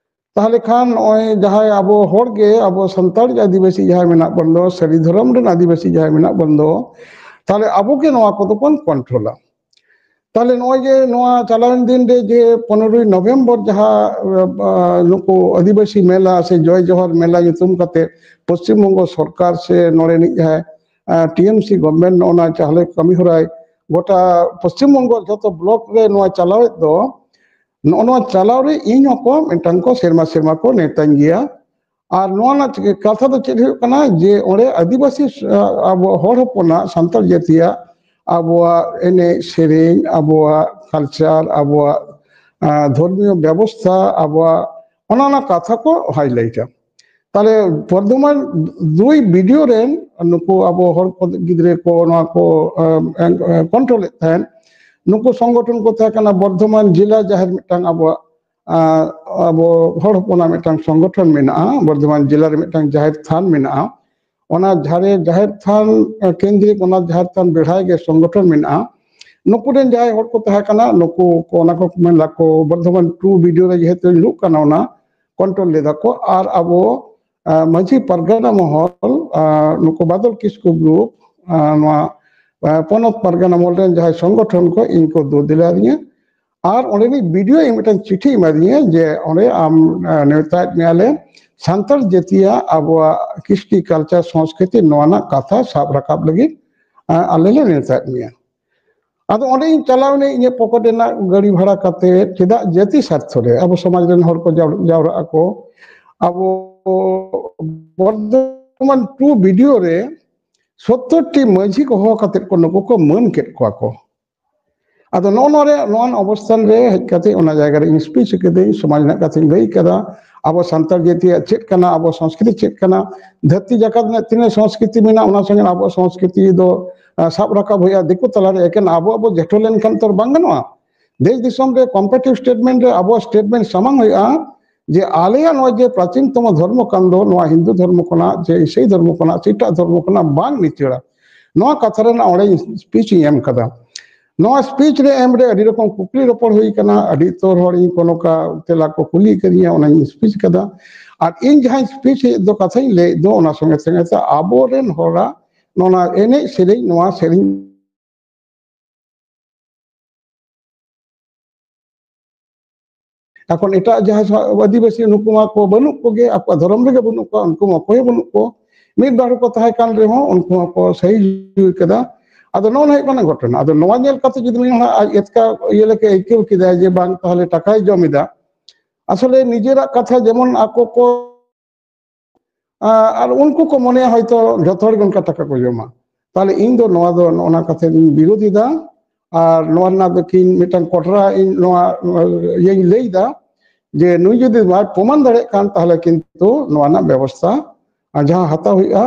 ᱛᱟᱦᱚᱞᱮ ᱠᱷᱟᱱ ᱱᱚᱜᱼᱚᱭ ᱡᱟᱦᱟᱸᱭ ᱟᱵᱚ ᱦᱚᱲ ᱜᱮ, ᱟᱵᱚ ᱥᱟᱱᱛᱟᱲ ᱟᱹᱫᱤᱵᱟᱹᱥᱤ ᱡᱟᱦᱟᱸᱭ ᱢᱮᱱᱟᱜ ᱵᱚᱱ ᱫᱚ, ᱥᱟᱹᱨᱤ ᱫᱷᱚᱨᱚᱢ ᱨᱮᱱ ᱟᱹᱫᱤᱵᱟᱹᱥᱤ ᱡᱟᱦᱟᱸᱭ ᱢᱮᱱᱟᱜ ᱵᱚᱱ ᱫᱚ, ᱛᱟᱦᱚᱞᱮ ᱟᱵᱚ ᱜᱮ ᱱᱚᱣᱟ ᱠᱚᱫᱚ ᱵᱚᱱ ᱠᱚᱱᱴᱨᱳᱞᱟ᱾ ᱛᱟᱦᱚᱞᱮ ᱱᱚᱜᱼᱚᱭ ᱡᱮ ᱱᱚᱣᱟ ᱪᱟᱞᱟᱣᱮᱱ ᱫᱤᱱ ᱨᱮ ᱡᱮ ᱯᱚᱱᱮᱨᱚᱭ ᱱᱚᱵᱷᱮᱢᱵᱚᱨ ᱡᱟᱦᱟᱸ, ᱟ, ᱱᱩᱠᱩ ᱟᱹᱫᱤᱵᱟᱹᱥᱤ ᱢᱮᱞᱟ ᱥᱮ ᱡᱚᱭ ᱡᱚᱦᱟᱨ ᱢᱮᱞᱟ ᱧᱩᱛᱩᱢ ᱠᱟᱛᱮ ᱯᱚᱥᱪᱤᱢ ᱵᱚᱝᱜᱚ ᱥᱚᱨᱠᱟᱨ ᱥᱮ ᱱᱚᱰᱮᱱᱤᱡ ᱡᱟᱦᱟᱸᱭ, ᱟ, ᱴᱤ ᱮᱢ ᱥᱤ ᱜᱚᱵᱷᱢᱮᱱᱴ ᱱᱚᱜᱼᱚ ᱱᱟ ᱪᱟᱦᱞᱮ ᱠᱟᱹᱢᱤ ᱦᱚᱨᱟᱭ ᱜᱚᱴᱟ ᱯᱚᱥᱪᱤᱢ ᱵᱚᱝᱜᱚ ᱡᱷᱚᱛᱚ ᱵᱞᱚᱠ ᱨᱮ ᱱᱚᱣᱟ ᱪᱟᱞᱟᱣᱮᱫ ᱫᱚ, ᱱᱚᱜᱼᱚ ᱱᱚᱣᱟ ᱪᱟᱞᱟᱣ ᱨᱮ ᱤᱧ ᱦᱚᱸᱠᱚ ᱢᱤᱫᱴᱟᱝ ᱠᱚ ᱥᱮᱨᱢᱟ ᱥᱮᱨᱢᱟ ᱠᱚ ᱱᱮᱣᱛᱟᱧ ᱜᱮᱭᱟ᱾ ᱟᱨ ᱱᱚᱣᱟ ᱨᱮᱱᱟᱜ ᱠᱟᱛᱷᱟ ᱫᱚ ᱪᱮᱫ ᱦᱩᱭᱩᱜ ᱠᱟᱱᱟ ᱡᱮ ᱚᱸᱰᱮ ᱟᱹᱫᱤᱵᱟᱹᱥᱤ, ᱟ, ᱟᱵᱚ ᱦᱚᱲ ᱦᱚᱯᱚᱱᱟᱜ, ᱥᱟᱱᱛᱟᱲ ᱡᱟᱹᱛᱤᱭᱟᱜ ᱟᱵᱚᱣᱟᱜ ᱮᱱᱮᱡ ᱥᱮᱨᱮᱧ, ᱟᱵᱚᱣᱟᱜ ᱠᱟᱞᱪᱟᱨ, ᱟᱵᱚᱣᱟᱜ, ᱟ, ᱫᱷᱚᱨᱢᱤᱭᱚ ᱵᱮᱵᱚᱥᱛᱷᱟ, ᱟᱵᱚᱣᱟᱜ ᱚᱱᱟ ᱚᱱᱟ ᱠᱟᱛᱷᱟ ᱠᱚ ᱦᱟᱭᱞᱟᱭᱤᱴᱟ᱾ ᱛᱟᱦᱞᱮ ᱵᱚᱨᱫᱷᱚᱢᱟᱱ ᱫᱩᱭ ᱵᱤᱰᱤᱭᱳ ᱨᱮᱱ ᱱᱩᱠᱩ ᱟᱵᱚ ᱦᱚᱲ ᱠᱚ, ᱜᱤᱫᱽᱨᱟᱹ ᱠᱚ ᱱᱚᱣᱟ ᱠᱚ ᱠᱚᱱᱴᱨᱳᱞᱮᱫ ᱛᱟᱦᱮᱸᱫ, ᱱᱩᱠᱩ ᱥᱚᱝᱜᱚᱴᱷᱚᱱ ᱠᱚ ᱛᱟᱦᱮᱸ ᱠᱟᱱᱟ ᱵᱚᱨᱫᱷᱚᱢᱟᱱ ᱡᱮᱞᱟ ᱡᱟᱦᱮᱨ ᱢᱤᱫᱴᱟᱝ ᱟᱵᱚᱣᱟᱜ, ᱟᱵᱚ ᱦᱚᱲ ᱦᱚᱯᱚᱱᱟᱜ ᱢᱤᱫᱴᱟᱝ ᱥᱚᱝᱜᱚᱴᱷᱚᱱ ᱢᱮᱱᱟᱜᱼᱟ, ᱵᱚᱨᱫᱷᱚᱢᱟᱱ ᱡᱮᱞᱟ ᱨᱮ ᱢᱤᱫᱴᱟᱝ ᱡᱟᱦᱮᱨ ᱛᱷᱟᱱ ᱢᱮᱱᱟᱜᱼᱟ᱾ ᱚᱱᱟ ᱡᱟᱦᱮᱨ, ᱡᱟᱦᱮᱨ ᱛᱷᱟᱱ ᱠᱮᱱᱫᱨᱤᱠ ᱚᱱᱟ ᱡᱟᱦᱮᱨ ᱛᱷᱟᱱ ᱵᱮᱲᱦᱟᱭ ᱜᱮ ᱥᱚᱝᱜᱚᱴᱷᱚᱱ ᱢᱮᱱᱟᱜᱼᱟ᱾ ᱱᱩᱠᱩ ᱨᱮᱱ ᱡᱟᱦᱟᱸᱭ ᱦᱚᱲ ᱠᱚ ᱛᱟᱦᱮᱸ ᱠᱟᱱᱟ, ᱱᱩᱠᱩ ᱠᱚ ᱚᱱᱟ ᱠᱚ ᱢᱮᱱ ᱫᱟᱠᱚ ᱵᱚᱨᱫᱷᱚᱢᱟᱱ ᱴᱩ ᱵᱤᱰᱤᱭᱳ ᱨᱮ ᱡᱮᱦᱮᱛᱩ ᱦᱤᱡᱩᱜ ᱠᱟᱱᱟ, ᱚᱱᱟ ᱠᱚᱱᱴᱨᱳᱞ ᱞᱮᱫᱟ ᱠᱚ᱾ ᱟᱨ ᱟᱵᱚ ᱢᱟᱹᱡᱷᱤ ᱯᱟᱨᱜᱟᱱᱟ ᱢᱚᱦᱚᱞ, ᱱᱩᱠᱩ ᱵᱟᱫᱚᱞ ᱠᱤᱥᱠᱩ ᱜᱨᱩᱯ, ᱱᱚᱣᱟ ᱯᱚᱱᱚᱛ ᱯᱟᱨᱜᱟᱱᱟ ᱢᱚᱦᱚᱞ ᱨᱮᱱ ᱡᱟᱦᱟᱸᱭ ᱥᱚᱝᱜᱚᱴᱷᱚᱱ ᱠᱚ, ᱤᱧ ᱠᱚ ᱫᱩ ᱫᱤᱞᱟᱹ ᱟᱹᱫᱤᱧᱟ᱾ ᱟᱨ ᱚᱸᱰᱮᱱᱤᱡ ᱵᱤᱰᱤᱭᱳ ᱤᱧ ᱢᱤᱫᱴᱟᱝ ᱪᱤᱴᱷᱤ ᱮᱢᱟᱫᱤᱧᱟ ᱡᱮ ᱚᱸᱰᱮ ᱟᱢ ᱱᱮᱣᱛᱟᱭᱮᱫ ᱢᱮᱭᱟᱞᱮ ᱥᱟᱱᱛᱟᱲ ᱡᱟᱹᱛᱤᱭᱟᱜ ᱟᱵᱚᱣᱟᱜ ᱠᱤᱥᱴᱤ ᱠᱟᱞᱪᱟᱨ ᱥᱚᱝᱥᱠᱨᱤᱛᱤ ᱱᱚᱣᱟ ᱨᱮᱱᱟᱜ ᱠᱟᱛᱷᱟ ᱥᱟᱵ ᱨᱟᱠᱟᱵ ᱞᱟᱹᱜᱤᱫ ᱟᱞᱮ ᱞᱮ ᱱᱮᱣᱛᱟᱭᱮᱫ ᱢᱮᱭᱟ᱾ ᱟᱫᱚ ᱚᱸᱰᱮ ᱤᱧ ᱪᱟᱞᱟᱣ ᱮᱱᱟᱹᱧ ᱤᱧᱟᱹᱜ ᱯᱚᱠᱮᱴ ᱨᱮᱱᱟᱜ ᱜᱟᱹᱰᱤ ᱵᱷᱟᱲᱟ ᱠᱟᱛᱮ, ᱪᱮᱫᱟᱜ ᱡᱟᱹᱛᱤ ᱥᱟᱨᱛᱷᱚ ᱨᱮ ᱟᱵᱚ ᱥᱚᱢᱟᱡᱽ ᱨᱮᱱ ᱦᱚᱲ ᱠᱚ ᱡᱟᱣ-, ᱡᱟᱣᱨᱟᱜ ᱟᱠᱚ᱾ ᱟᱵᱚ ᱵᱚᱨᱫᱷᱚᱢᱟᱱ ᱴᱩ ᱵᱤᱰᱤᱭᱳ ᱨᱮ ᱥᱚᱛᱛᱚᱨ ᱴᱤ ᱢᱟᱹᱡᱷᱤ ᱠᱚ ᱦᱚᱦᱚ ᱠᱟᱛᱮ ᱠᱚ ᱱᱩᱠᱩ ᱠᱚ ᱢᱟᱹᱱ ᱠᱮᱫ ᱠᱚᱣᱟ ᱠᱚ᱾ ᱟᱫᱚ ᱱᱚᱜᱼᱚ ᱱᱚᱣᱟ ᱨᱮ, ᱱᱚᱣᱟ ᱚᱵᱚᱥᱛᱷᱟᱱ ᱨᱮ ᱦᱮᱡ ᱠᱟᱛᱮ ᱚᱱᱟ ᱡᱟᱭᱜᱟ ᱨᱮ ᱤᱧ ᱥᱯᱤᱪ ᱠᱟᱹᱫᱟᱹᱧ, ᱥᱚᱢᱟᱡᱽ ᱨᱮᱱᱟᱜ ᱠᱟᱛᱷᱟᱧ ᱞᱟᱹᱭ ᱠᱟᱫᱟ, ᱟᱵᱚ ᱥᱟᱱᱛᱟᱲ ᱡᱟᱹᱛᱤᱭᱟᱜ ᱪᱮᱫ ᱠᱟᱱᱟ, ᱟᱵᱚ ᱥᱚᱝᱥᱠᱨᱤᱛᱤ ᱪᱮᱫ ᱠᱟᱱᱟ, ᱫᱷᱟᱹᱨᱛᱤ ᱡᱟᱠᱟᱛ ᱨᱮᱱᱟᱜ ᱛᱤᱱᱟᱹᱜ ᱥᱚᱝᱥᱠᱨᱤᱛᱤ ᱢᱮᱱᱟᱜᱼᱟ, ᱚᱱᱟ ᱥᱚᱸᱜᱮ ᱟᱵᱚᱣᱟᱜ ᱥᱚᱝᱥᱠᱨᱤᱛᱤ ᱫᱚ, ᱟ, ᱥᱟᱵ ᱨᱟᱠᱟᱵ ᱦᱩᱭᱩᱜᱼᱟ᱾ ᱫᱤᱠᱩ ᱛᱟᱞᱟᱨᱮ ᱮᱠᱮᱱ ᱟᱵᱚ ᱟᱵᱚ ᱡᱮᱴᱷᱚ ᱞᱮᱱᱠᱷᱟᱱ ᱛᱚ ᱵᱟᱝ ᱜᱟᱱᱚᱜᱼᱟ᱾ ᱫᱮᱥ ᱫᱤᱥᱚᱢ ᱨᱮ ᱠᱚᱢᱯᱮᱴᱤᱵᱷ ᱥᱴᱮᱴᱢᱮᱱᱴ ᱨᱮ ᱟᱵᱚᱣᱟᱜ ᱥᱴᱮᱴᱢᱮᱱᱴ ᱥᱟᱢᱟᱝ ᱦᱩᱭᱩᱜᱼᱟ ᱡᱮ ᱟᱞᱮᱭᱟᱜ ᱱᱚᱣᱟ ᱡᱮ ᱯᱨᱟᱪᱤᱱᱛᱚᱢᱚ ᱫᱷᱚᱨᱢᱚ ᱠᱟᱱ ᱫᱚ ᱱᱚᱣᱟ ᱦᱤᱱᱫᱩ ᱫᱷᱚᱨᱢᱚ ᱠᱷᱚᱱᱟᱜ, ᱡᱮ ᱤᱥᱟᱹᱭ ᱫᱷᱚᱨᱢᱚ ᱠᱷᱚᱱᱟᱜ, ᱥᱮ ᱮᱴᱟᱜ ᱫᱷᱚᱨᱢᱚ ᱠᱷᱚᱱᱟᱜ ᱵᱟᱝ ᱱᱤᱪᱟᱹᱲᱟ᱾ ᱱᱚᱣᱟ ᱠᱟᱛᱷᱟ ᱨᱮᱱᱟᱜ ᱚᱸᱰᱮ ᱥᱯᱤᱪ ᱤᱧ ᱮᱢ ᱠᱟᱫᱟ᱾ ᱱᱚᱣᱟ ᱥᱯᱤᱪ ᱨᱮ ᱮᱢ ᱨᱮ ᱟᱹᱰᱤ ᱨᱚᱠᱚᱢ ᱠᱩᱠᱞᱤ ᱨᱚᱯᱚᱲ ᱦᱩᱭ ᱠᱟᱱᱟ, ᱟᱹᱰᱤ ᱩᱛᱟᱹᱨ ᱦᱚᱲ ᱤᱧ ᱠᱚ ᱱᱚᱝᱠᱟ ᱛᱮᱞᱟ ᱠᱚ ᱠᱩᱞᱤ ᱠᱟᱫᱤᱧᱟ, ᱚᱱᱟᱧ ᱥᱯᱤᱪ ᱠᱟᱫᱟ᱾ ᱟᱨ ᱤᱧ ᱡᱟᱦᱟᱸᱧ ᱥᱯᱤᱪ ᱮᱫ ᱫᱚ, ᱠᱟᱛᱷᱟᱧ ᱞᱟᱹᱭᱮᱫ ᱫᱚ, ᱚᱱᱟ ᱥᱚᱸᱜᱮ ᱥᱚᱸᱜᱮ ᱛᱮ ᱟᱵᱚᱨᱮᱱ ᱦᱚᱲᱟᱜ ᱱᱚᱣᱟ ᱮᱱᱮᱡ ᱥᱮᱨᱮᱧ, ᱱᱚᱣᱟ ᱥᱮᱨᱮᱧ ᱮᱠᱷᱚᱱ ᱮᱴᱟᱜ ᱡᱟᱦᱟᱸᱭ ᱥᱟ-, ᱟᱹᱫᱤᱵᱟᱹᱥᱤ, ᱱᱩᱠᱩ ᱢᱟ ᱠᱚ ᱵᱟᱹᱱᱩᱜ ᱠᱚᱜᱮ, ᱟᱠᱚᱣᱟᱜ ᱫᱷᱚᱨᱚᱢ ᱨᱮᱜᱮ ᱵᱟᱹᱱᱩᱜ ᱠᱚᱣᱟ, ᱩᱱᱠᱩ ᱢᱟ ᱚᱠᱚᱭ ᱦᱚᱸ ᱵᱟᱹᱱᱩᱜ ᱠᱚ᱾ ᱢᱤᱫ ᱵᱟᱨ ᱠᱚ ᱛᱟᱦᱮᱸ ᱠᱟᱱ ᱨᱮᱦᱚᱸ ᱩᱱᱠᱩ ᱦᱚᱸᱠᱚ ᱥᱟᱹᱦᱤ ᱡᱩᱦᱤ ᱠᱮᱫᱟ᱾ ᱟᱫᱚ ᱱᱚᱜᱼᱚ ᱱᱚᱣᱟ ᱦᱩᱭᱩᱜ ᱠᱟᱱᱟ ᱜᱷᱚᱴᱚᱱᱟ᱾ ᱟᱫᱚ ᱱᱚᱣᱟ ᱧᱮᱞ ᱠᱟᱛᱮ ᱡᱩᱫᱤ ᱢᱤᱫ ᱦᱚᱲ ᱟᱡ ᱮᱛᱠᱟ ᱤᱭᱟᱹ ᱞᱮᱠᱟ ᱟᱹᱭᱠᱟᱹᱣ ᱠᱮᱫᱟᱭ ᱡᱮ ᱵᱟᱝ ᱛᱟᱦᱚᱞᱮ ᱴᱟᱠᱟᱭ ᱡᱚᱢ ᱮᱫᱟ, ᱟᱥᱚᱞᱮ ᱱᱤᱡᱮᱨᱟᱜ ᱠᱟᱛᱷᱟ ᱡᱮᱢᱚᱱ ᱟᱠᱚ ᱠᱚ, ᱟ-, ᱟᱨ ᱩᱱᱠᱩ ᱠᱚ ᱢᱚᱱᱮᱭᱟ ᱦᱚᱭᱛᱚ ᱡᱚᱛᱚ ᱦᱚᱲ ᱜᱮ ᱚᱱᱠᱟ ᱴᱟᱠᱟ ᱠᱚ ᱡᱚᱢᱟ᱾ ᱛᱟᱦᱚᱞᱮ ᱤᱧ ᱫᱚ ᱱᱚᱣᱟ ᱫᱚ ᱱᱚᱜᱼᱚ ᱱᱟ ᱠᱟᱛᱷᱟᱧ ᱵᱤᱨᱳᱫᱷ ᱮᱫᱟ᱾ ᱟᱨ ᱱᱚᱣᱟ ᱨᱮᱱᱟᱜ ᱫᱚ ᱠᱤ ᱢᱤᱫᱴᱟᱝ ᱠᱚᱴᱨᱟ ᱤᱧ ᱱᱚᱣᱟ, ᱱᱚᱣᱟ ᱤᱭᱟᱹᱧ ᱞᱟᱹᱭ ᱮᱫᱟ ᱡᱮ ᱱᱩᱭ ᱡᱩᱫᱤ ᱵᱟᱭ ᱯᱨᱚᱢᱟᱱ ᱫᱟᱲᱮᱭᱟᱜ ᱠᱟᱱ, ᱛᱟᱦᱚᱞᱮ ᱠᱤᱱᱛᱩ ᱱᱚᱣᱟ ᱨᱮᱱᱟᱜ ᱵᱮᱵᱚᱥᱛᱷᱟ, ᱟᱨ, ᱡᱟᱦᱟᱸ ᱦᱟᱛᱟᱣ ᱦᱩᱭᱩᱜᱼᱟ,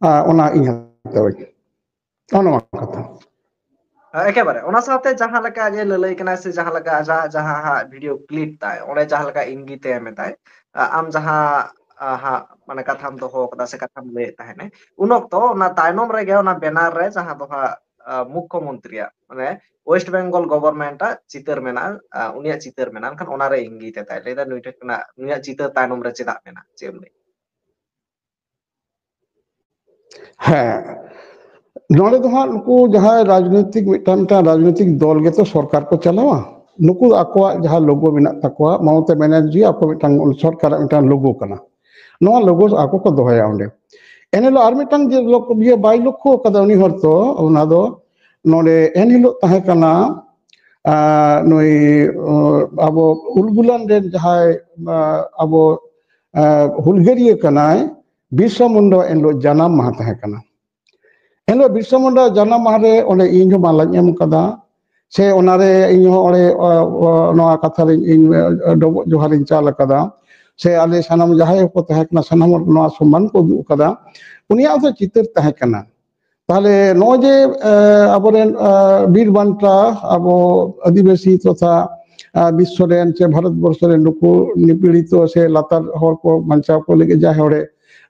ᱟᱨ, ᱚᱱᱟ ᱤᱧ ᱦᱟᱛᱟᱣᱟᱹᱧ᱾ ᱱᱚᱜᱼᱚ ᱱᱚᱣᱟ ᱠᱟᱛᱷᱟ᱾ ᱮᱠᱮᱵᱟᱨᱮ ᱚᱱᱟ ᱥᱟᱶᱛᱮ ᱡᱟᱦᱟᱸ ᱞᱮᱠᱟ ᱟᱡ ᱮ ᱞᱟᱹᱞᱟᱹᱭ ᱠᱟᱱᱟᱭ ᱥᱮ ᱡᱟᱦᱟᱸ ᱞᱮᱠᱟ ᱟᱡᱟᱜ ᱡᱟᱦᱟᱸ ᱦᱟᱸᱜ ᱵᱷᱤᱰᱤᱭᱳ ᱠᱞᱤᱯ ᱛᱟᱭ, ᱚᱸᱰᱮ ᱡᱟᱦᱟᱸ ᱞᱮᱠᱟ ᱤᱝᱜᱤᱛ ᱮ ᱮᱢ ᱮᱫᱟᱭ, ᱟ-, ᱟᱢ ᱡᱟᱦᱟᱸ, ᱟ, ᱦᱟᱸᱜ ᱢᱟᱱᱮ ᱠᱟᱛᱷᱟᱢ ᱫᱚᱦᱚ ᱠᱟᱫᱟ ᱥᱮ ᱠᱟᱛᱷᱟᱢ ᱞᱟᱹᱭᱮᱫ ᱛᱟᱦᱮᱱᱟ, ᱩᱱ ᱚᱠᱛᱚ ᱚᱱᱟ ᱛᱟᱭᱱᱚᱢ ᱨᱮᱜᱮ ᱚᱱᱟ ᱵᱮᱱᱟᱨ ᱨᱮ ᱡᱟᱦᱟᱸ ᱫᱚ ᱦᱟᱸᱜ, ᱟ, ᱢᱩᱠᱠᱷᱚ ᱢᱚᱱᱛᱨᱤᱭᱟᱜ, ᱢᱟᱱᱮ ᱳᱭᱮᱥᱴ ᱵᱮᱝᱜᱚᱞ ᱜᱚᱵᱷᱚᱨᱱᱢᱮᱱᱴ ᱟᱜ ᱪᱤᱛᱟᱹᱨ ᱢᱮᱱᱟᱜᱼᱟ, ᱟ, ᱩᱱᱤᱭᱟᱜ ᱪᱤᱛᱟᱹᱨ ᱢᱮᱱᱟᱜᱼᱟ, ᱢᱮᱱᱠᱷᱟᱱ ᱚᱱᱟᱨᱮ ᱤᱝᱜᱤᱛ ᱮᱫᱟᱭ, ᱞᱟᱹᱭ ᱫᱟ ᱱᱩᱭ ᱴᱷᱮᱱ ᱠᱷᱚᱱᱟᱜ ᱱᱩᱭᱟᱜ ᱪᱤᱛᱟᱹᱨ ᱛᱟᱭᱱᱚᱢ ᱨᱮ ᱪᱮᱫᱟᱜ ᱢᱮᱱᱟᱜᱼᱟ, ᱪᱮᱫ ᱮᱢ ᱞᱟᱹᱭᱟ? ᱦᱮᱸ, ᱱᱚᱰᱮ ᱫᱚ ᱦᱟᱸᱜ ᱱᱩᱠᱩ ᱡᱟᱦᱟᱸᱭ ᱨᱟᱡᱽᱱᱳᱭᱛᱤᱠ, ᱢᱤᱫᱴᱟᱝ ᱢᱤᱫᱴᱟᱝ ᱨᱟᱡᱽᱱᱳᱭᱛᱤᱠ ᱫᱚᱞ ᱜᱮᱛᱚ ᱥᱚᱨᱠᱟᱨ ᱠᱚ ᱪᱟᱞᱟᱣᱟ, ᱱᱩᱠᱩ ᱫᱚ ᱟᱠᱚᱣᱟᱜ ᱡᱟᱦᱟᱸ ᱞᱳᱜᱳ ᱢᱮᱱᱟᱜ ᱛᱟᱠᱚᱣᱟ, ᱢᱚᱢᱚᱛᱟ ᱵᱮᱱᱟᱨᱡᱤ ᱟᱠᱚ ᱢᱤᱫᱴᱟᱝ ᱥᱚᱨᱠᱟᱨᱟᱜ ᱢᱤᱫᱴᱟᱝ ᱞᱳᱜᱳ ᱠᱟᱱᱟ, ᱱᱚᱣᱟ ᱞᱳᱜᱳ ᱟᱠᱚ ᱠᱚ ᱫᱚᱦᱚᱭᱟ ᱚᱸᱰᱮ᱾ ᱮᱱᱦᱤᱞᱳᱜ ᱟᱨ ᱢᱤᱫᱴᱟᱝ ᱡᱮ ᱞᱳᱠ-, ᱤᱭᱟᱹ ᱵᱟᱭ ᱞᱚᱠᱠᱷᱚ ᱟᱠᱟᱫᱟ ᱩᱱᱤ ᱦᱚᱲ ᱛᱚ, ᱚᱱᱟ ᱫᱚ ᱱᱚᱰᱮ ᱮᱱᱦᱤᱞᱳᱜ ᱛᱟᱦᱮᱸ ᱠᱟᱱᱟ, ᱟᱸ, ᱱᱩᱭ, ᱟᱸ, ᱟᱵᱚ ᱩᱞᱜᱩᱞᱟᱱ ᱨᱮᱱ ᱡᱟᱦᱟᱸᱭ, ᱟᱸ, ᱟᱵᱚ, ᱟᱸ, ᱦᱩᱞᱜᱟᱹᱨᱤᱭᱟᱹ ᱠᱟᱱᱟᱭ, ᱵᱤᱨᱥᱟ ᱢᱩᱱᱰᱟ ᱮᱱᱦᱤᱞᱳᱜ ᱡᱟᱱᱟᱢ ᱢᱟᱦᱟ ᱛᱟᱦᱮᱸ ᱠᱟᱱᱟ᱾ ᱮᱱᱦᱤᱞᱳᱜ ᱵᱤᱨᱥᱟ ᱢᱩᱱᱰᱟ ᱡᱟᱱᱟᱢ ᱢᱟᱦᱟ ᱨᱮ ᱚᱸᱰᱮ ᱤᱧ ᱦᱚᱸ ᱢᱟᱞᱟᱧ ᱮᱢ ᱠᱟᱫᱟ, ᱥᱮ ᱚᱱᱟᱨᱮ ᱤᱧ ᱦᱚᱸ ᱚᱸᱰᱮ, ᱚ, ᱚ, ᱱᱚᱣᱟ ᱠᱟᱛᱷᱟ ᱨᱮ ᱤᱧ, ᱚ, ᱰᱚᱵᱚᱜ ᱡᱚᱦᱟᱨᱤᱧ ᱪᱟᱞ ᱟᱠᱟᱫᱟ, ᱥᱮ ᱟᱞᱮ ᱥᱟᱱᱟᱢ ᱡᱟᱦᱟᱸᱭ ᱠᱚ ᱛᱟᱦᱮᱸ ᱠᱟᱱᱟ ᱥᱟᱱᱟᱢ ᱦᱚᱲ ᱱᱚᱣᱟ ᱥᱚᱢᱢᱟᱱ ᱠᱚ ᱩᱫᱩᱜ ᱟᱠᱟᱫᱟ᱾ ᱩᱱᱤᱭᱟᱜ ᱫᱚ ᱪᱤᱛᱟᱹᱨ ᱛᱟᱦᱮᱸ ᱠᱟᱱᱟ᱾ ᱛᱟᱦᱞᱮ ᱱᱚᱜᱼᱚᱭ ᱡᱮ, ᱮ, ᱟᱵᱚᱨᱮᱱ, ᱮ, ᱵᱤᱨ ᱵᱟᱱᱴᱟ, ᱟᱵᱚ ᱟᱹᱫᱤᱵᱟᱹᱥᱤ ᱛᱚᱛᱷᱟ, ᱮ, ᱵᱤᱥᱥᱚ ᱨᱮᱱ ᱥᱮ ᱵᱷᱟᱨᱚᱛ ᱵᱚᱨᱥᱚ ᱨᱮᱱ ᱱᱩᱠᱩ ᱱᱤᱯᱤᱲᱤᱛᱚ ᱥᱮ ᱞᱟᱛᱟᱨ ᱦᱚᱲ ᱠᱚ ᱵᱟᱧᱪᱟᱣ ᱠᱚ ᱞᱟᱹᱜᱤᱫ ᱡᱟᱦᱟᱸᱭ ᱦᱚᱲᱮ,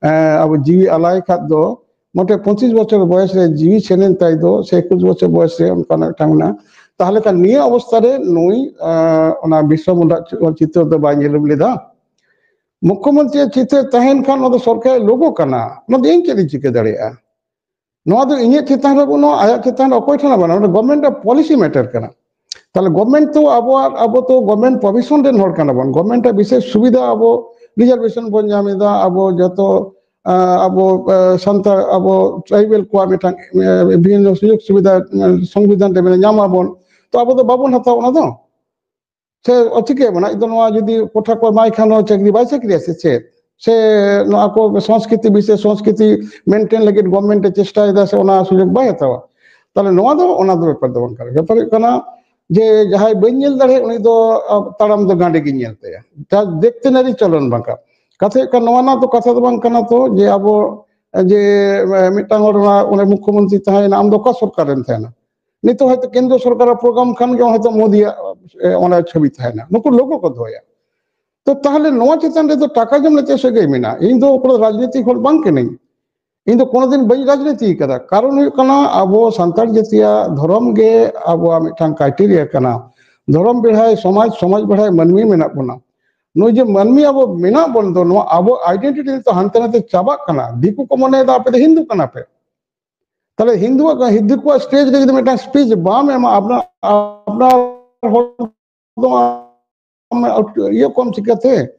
ᱮ, ᱟᱵᱚ ᱡᱤᱣᱤ ᱟᱞᱟᱭ ᱠᱷᱟᱫ ᱫᱚ, ᱢᱚᱴᱮ ᱯᱚᱸᱪᱤᱥ ᱵᱚᱪᱷᱚᱨ ᱵᱚᱭᱮᱥ ᱨᱮ ᱡᱤᱣᱤ ᱪᱷᱮᱱᱮᱱ ᱛᱟᱭ ᱫᱚ, ᱥᱮ ᱮᱠᱩᱥ ᱵᱚᱪᱷᱚᱨ ᱵᱚᱭᱮᱥ ᱨᱮ ᱚᱱᱠᱟᱱᱟᱜ ᱢᱤᱫᱴᱟᱝ ᱢᱮᱱᱟᱜᱼᱟ᱾ ᱛᱟᱦᱞᱮ ᱠᱷᱟᱱ ᱱᱤᱭᱟᱹ ᱚᱵᱚᱥᱛᱷᱟ ᱨᱮ ᱱᱩᱭ, ᱮ, ᱚᱱᱟ ᱵᱤᱨᱥᱟ ᱢᱩᱱᱰᱟ ᱪᱤᱛᱟᱹᱨ ᱫᱚ ᱵᱟᱭ ᱧᱮᱞ ᱞᱮᱫᱟ᱾ ᱢᱩᱠᱠᱷᱚᱢᱚᱱᱛᱨᱤᱭᱟᱜ ᱪᱤᱛᱟᱹᱨ ᱛᱟᱦᱮᱱ ᱠᱷᱟᱱ ᱚᱱᱟ ᱫᱚ ᱥᱚᱨᱠᱟᱨᱟᱜ ᱞᱳᱜᱳ ᱠᱟᱱᱟ, ᱚᱱᱟ ᱫᱚ ᱤᱧ ᱪᱮᱫ ᱤᱧ ᱪᱤᱠᱟᱹ ᱫᱟᱲᱮᱭᱟᱜᱼᱟ? ᱱᱚᱣᱟ ᱫᱚ ᱤᱧᱟᱹᱜ ᱪᱮᱛᱟᱱ ᱨᱮ ᱵᱟᱹᱱᱩᱜᱼᱟ, ᱟᱭᱟᱜ ᱪᱮᱛᱟᱱ ᱨᱮ ᱚᱠᱚᱭ ᱴᱷᱮᱱ ᱦᱚᱸ ᱵᱟᱹᱱᱩᱜᱼᱟ, ᱚᱱᱟ ᱜᱚᱵᱷᱢᱮᱱᱴ ᱨᱮ ᱯᱚᱞᱤᱥᱤ ᱢᱮᱴᱟᱨ ᱠᱟᱱᱟ᱾ ᱛᱟᱦᱞᱮ ᱜᱚᱵᱷᱢᱮᱱᱴ ᱛᱚ ᱟᱵᱚᱣᱟᱜ, ᱟᱵᱚ ᱛᱚ ᱜᱚᱵᱷᱢᱮᱱᱴ ᱯᱨᱚᱯᱷᱮᱥᱚᱱ ᱨᱮᱱ ᱦᱚᱲ ᱠᱟᱱᱟ ᱵᱚᱱ, ᱜᱚᱵᱷᱢᱮᱱᱴ ᱨᱮ ᱵᱤᱥᱮᱥ ᱥᱩᱵᱤᱫᱷᱟ ᱟᱵᱚ ᱨᱤᱡᱟᱨᱵᱷᱮᱥᱚᱱ ᱵᱚᱱ ᱧᱟᱢ ᱮᱫᱟ, ᱟᱵᱚ ᱡᱚᱛᱚ, ᱟ, ᱟᱵᱚ, ᱟ, ᱥᱟᱱᱛᱟᱲ, ᱟᱵᱚ ᱴᱨᱟᱭᱵᱮᱞ ᱠᱚᱣᱟᱜ ᱢᱤᱫᱴᱟᱝ, ᱟ, ᱵᱤᱵᱷᱤᱱᱱᱚ ᱥᱩᱡᱳᱜᱽ ᱥᱩᱵᱤᱫᱷᱟ, ᱟ, ᱥᱚᱝᱵᱤᱫᱷᱟᱱ ᱨᱮ ᱢᱮᱱᱟᱜᱼᱟ, ᱧᱟᱢ ᱟᱵᱚᱱ, ᱛᱚ ᱟᱵᱚ ᱫᱚ ᱵᱟᱵᱚᱱ ᱦᱟᱛᱟᱣᱟ ᱚᱱᱟ ᱫᱚ᱾ ᱥᱮ ᱪᱤᱠᱟᱹᱭ ᱟᱵᱚᱱᱟ? ᱤᱧ ᱫᱚ ᱱᱚᱣᱟ ᱡᱩᱫᱤ ᱠᱚᱴᱷᱟ ᱠᱚ ᱮᱢᱟᱭ ᱠᱷᱟᱱ ᱦᱚᱸ ᱪᱟᱹᱠᱨᱤ ᱵᱟᱭ ᱪᱟᱹᱠᱨᱤᱭᱟ ᱥᱮ ᱪᱮᱫ? ᱥᱮ ᱱᱚᱣᱟ ᱠᱚ ᱥᱚᱝᱥᱠᱨᱤᱛᱤ ᱵᱤᱥᱮᱥ ᱥᱚᱝᱥᱠᱨᱤᱛᱤ ᱢᱮᱱᱴᱮᱱ ᱞᱟᱹᱜᱤᱫ ᱜᱚᱵᱷᱢᱮᱱᱴ ᱮ ᱪᱮᱥᱴᱟᱭᱮᱫᱟ ᱥᱮ ᱚᱱᱟ ᱥᱩᱡᱳᱜᱽ ᱵᱟᱭ ᱦᱟᱛᱟᱣᱟ? ᱛᱟᱦᱞᱮ ᱱᱚᱣᱟ ᱫᱚ, ᱚᱱᱟ ᱫᱚ ᱵᱮᱯᱟᱨ ᱫᱚ ᱵᱟᱝ ᱠᱟᱱᱟ᱾ ᱵᱮᱯᱟᱨ ᱦᱩᱭᱩᱜ ᱠᱟᱱᱟ, ᱡᱮ ᱡᱟᱦᱟᱸᱭ ᱵᱟᱹᱧ ᱧᱮᱞ ᱫᱟᱲᱮᱭᱟᱜ, ᱩᱱᱤ ᱫᱚ ᱛᱟᱲᱟᱢ ᱫᱚ ᱜᱟᱸᱰᱮ ᱜᱤᱧ ᱧᱮᱞ ᱛᱟᱭᱟ᱾ ᱡᱟ ᱫᱮᱠᱛᱮ ᱱᱟᱨᱤ ᱪᱚᱞᱚᱱ ᱵᱟᱸᱠᱟ᱾ ᱠᱟᱛᱷᱟ ᱦᱩᱭᱩᱜ ᱠᱟᱱᱟ, ᱱᱚᱣᱟ ᱨᱮᱱᱟᱜ ᱫᱚ ᱠᱟᱛᱷᱟ ᱫᱚ ᱵᱟᱝ ᱠᱟᱱᱟ ᱛᱚ ᱡᱮ ᱟᱵᱚ ᱡᱮ ᱢᱤᱫᱴᱟᱝ ᱦᱚᱲ ᱚᱱᱟ ᱚᱸᱰᱮ ᱢᱩᱠᱠᱷᱚᱢᱚᱱᱛᱨᱤ ᱛᱟᱦᱮᱸᱭᱮᱱᱟ, ᱟᱢ ᱫᱚ ᱚᱠᱟ ᱥᱚᱨᱠᱟᱨ ᱨᱮᱢ ᱛᱟᱦᱮᱱᱟ? ᱱᱤᱛᱚᱜ ᱦᱚᱭᱛᱳ ᱠᱮᱱᱫᱨᱚ ᱥᱚᱨᱠᱟᱨᱟᱜ ᱯᱨᱳᱜᱨᱟᱢ ᱠᱷᱟᱱ ᱜᱮ ᱦᱚᱭᱛᱳ ᱢᱳᱫᱤᱭᱟᱜ ᱚᱱᱟ ᱪᱷᱚᱵᱤ ᱛᱟᱦᱮᱱᱟ, ᱱᱩᱠᱩ ᱞᱳᱜᱳ ᱠᱚ ᱫᱚᱦᱚᱭᱟ᱾ ᱛᱚ ᱛᱟᱦᱚᱞᱮ ᱱᱚᱣᱟ ᱪᱮᱛᱟᱱ ᱨᱮᱫᱚ ᱴᱟᱠᱟ ᱡᱚᱢ ᱞᱮ ᱪᱮᱫ ᱥᱟᱹᱜᱟᱹᱭ ᱢᱮᱱᱟᱜᱼᱟ? ᱤᱧ ᱫᱚ ᱠᱳᱱᱳ ᱨᱟᱡᱽᱱᱤᱛᱤ ᱦᱚᱲ ᱵᱟᱝ ᱠᱟᱹᱱᱟᱹᱧ᱾ ᱤᱧ ᱫᱚ ᱠᱳᱱᱳ ᱫᱤᱱ ᱵᱟᱹᱧ ᱨᱟᱡᱽᱱᱤᱛᱤ ᱟᱠᱟᱫᱟ᱾ ᱠᱟᱨᱚᱱ ᱦᱩᱭᱩᱜ ᱠᱟᱱᱟ, ᱟᱵᱚ ᱥᱟᱱᱛᱟᱲ ᱡᱟᱹᱛᱤᱭᱟᱜ ᱫᱷᱚᱨᱚᱢ ᱜᱮ ᱟᱵᱚᱣᱟᱜ ᱢᱤᱫᱴᱟᱝ ᱠᱨᱟᱭᱴᱮᱨᱤᱭᱟ ᱠᱟᱱᱟ᱾ ᱫᱷᱚᱨᱚᱢ ᱵᱮᱲᱦᱟᱭ ᱥᱚᱢᱟᱡᱽ, ᱥᱚᱢᱟᱡᱽ ᱵᱮᱲᱦᱟᱭ ᱢᱟᱹᱱᱢᱤ ᱢᱮᱱᱟᱜ ᱵᱚᱱᱟ᱾ ᱱᱩᱭ ᱡᱮ ᱢᱟᱹᱱᱢᱤ ᱟᱵᱚ ᱢᱮᱱᱟᱜ ᱵᱚᱱ ᱫᱚ, ᱱᱚᱣᱟ ᱟᱵᱚ ᱟᱭᱰᱮᱱᱴᱤᱴᱤ ᱱᱤᱛᱚᱜ ᱦᱟᱱᱛᱮ ᱱᱟᱛᱮ ᱪᱟᱵᱟᱜ ᱠᱟᱱᱟ᱾ ᱫᱤᱠᱩ ᱠᱚ ᱢᱚᱱᱮᱭᱮᱫᱟ ᱟᱯᱮ ᱫᱚ ᱦᱤᱱᱫᱩ ᱠᱟᱱᱟ ᱯᱮ᱾ ᱛᱟᱦᱞᱮ ᱦᱤᱱᱫᱩᱣᱟᱜ, ᱦᱤᱱᱫᱩ ᱠᱚᱣᱟᱜ ᱥᱴᱮᱡ ᱨᱮ ᱡᱩᱫᱤ ᱢᱤᱫᱴᱟᱝ ᱥᱯᱤᱪ ᱵᱟᱢ ᱮᱢᱟ, ᱟᱯᱱᱟᱨ ᱟᱯᱱᱟᱨ ᱦᱚᱲ ᱫᱚ ᱟᱢ ᱤᱭᱟᱹ ᱠᱚᱣᱟᱢ ᱪᱤᱠᱟᱹᱛᱮ?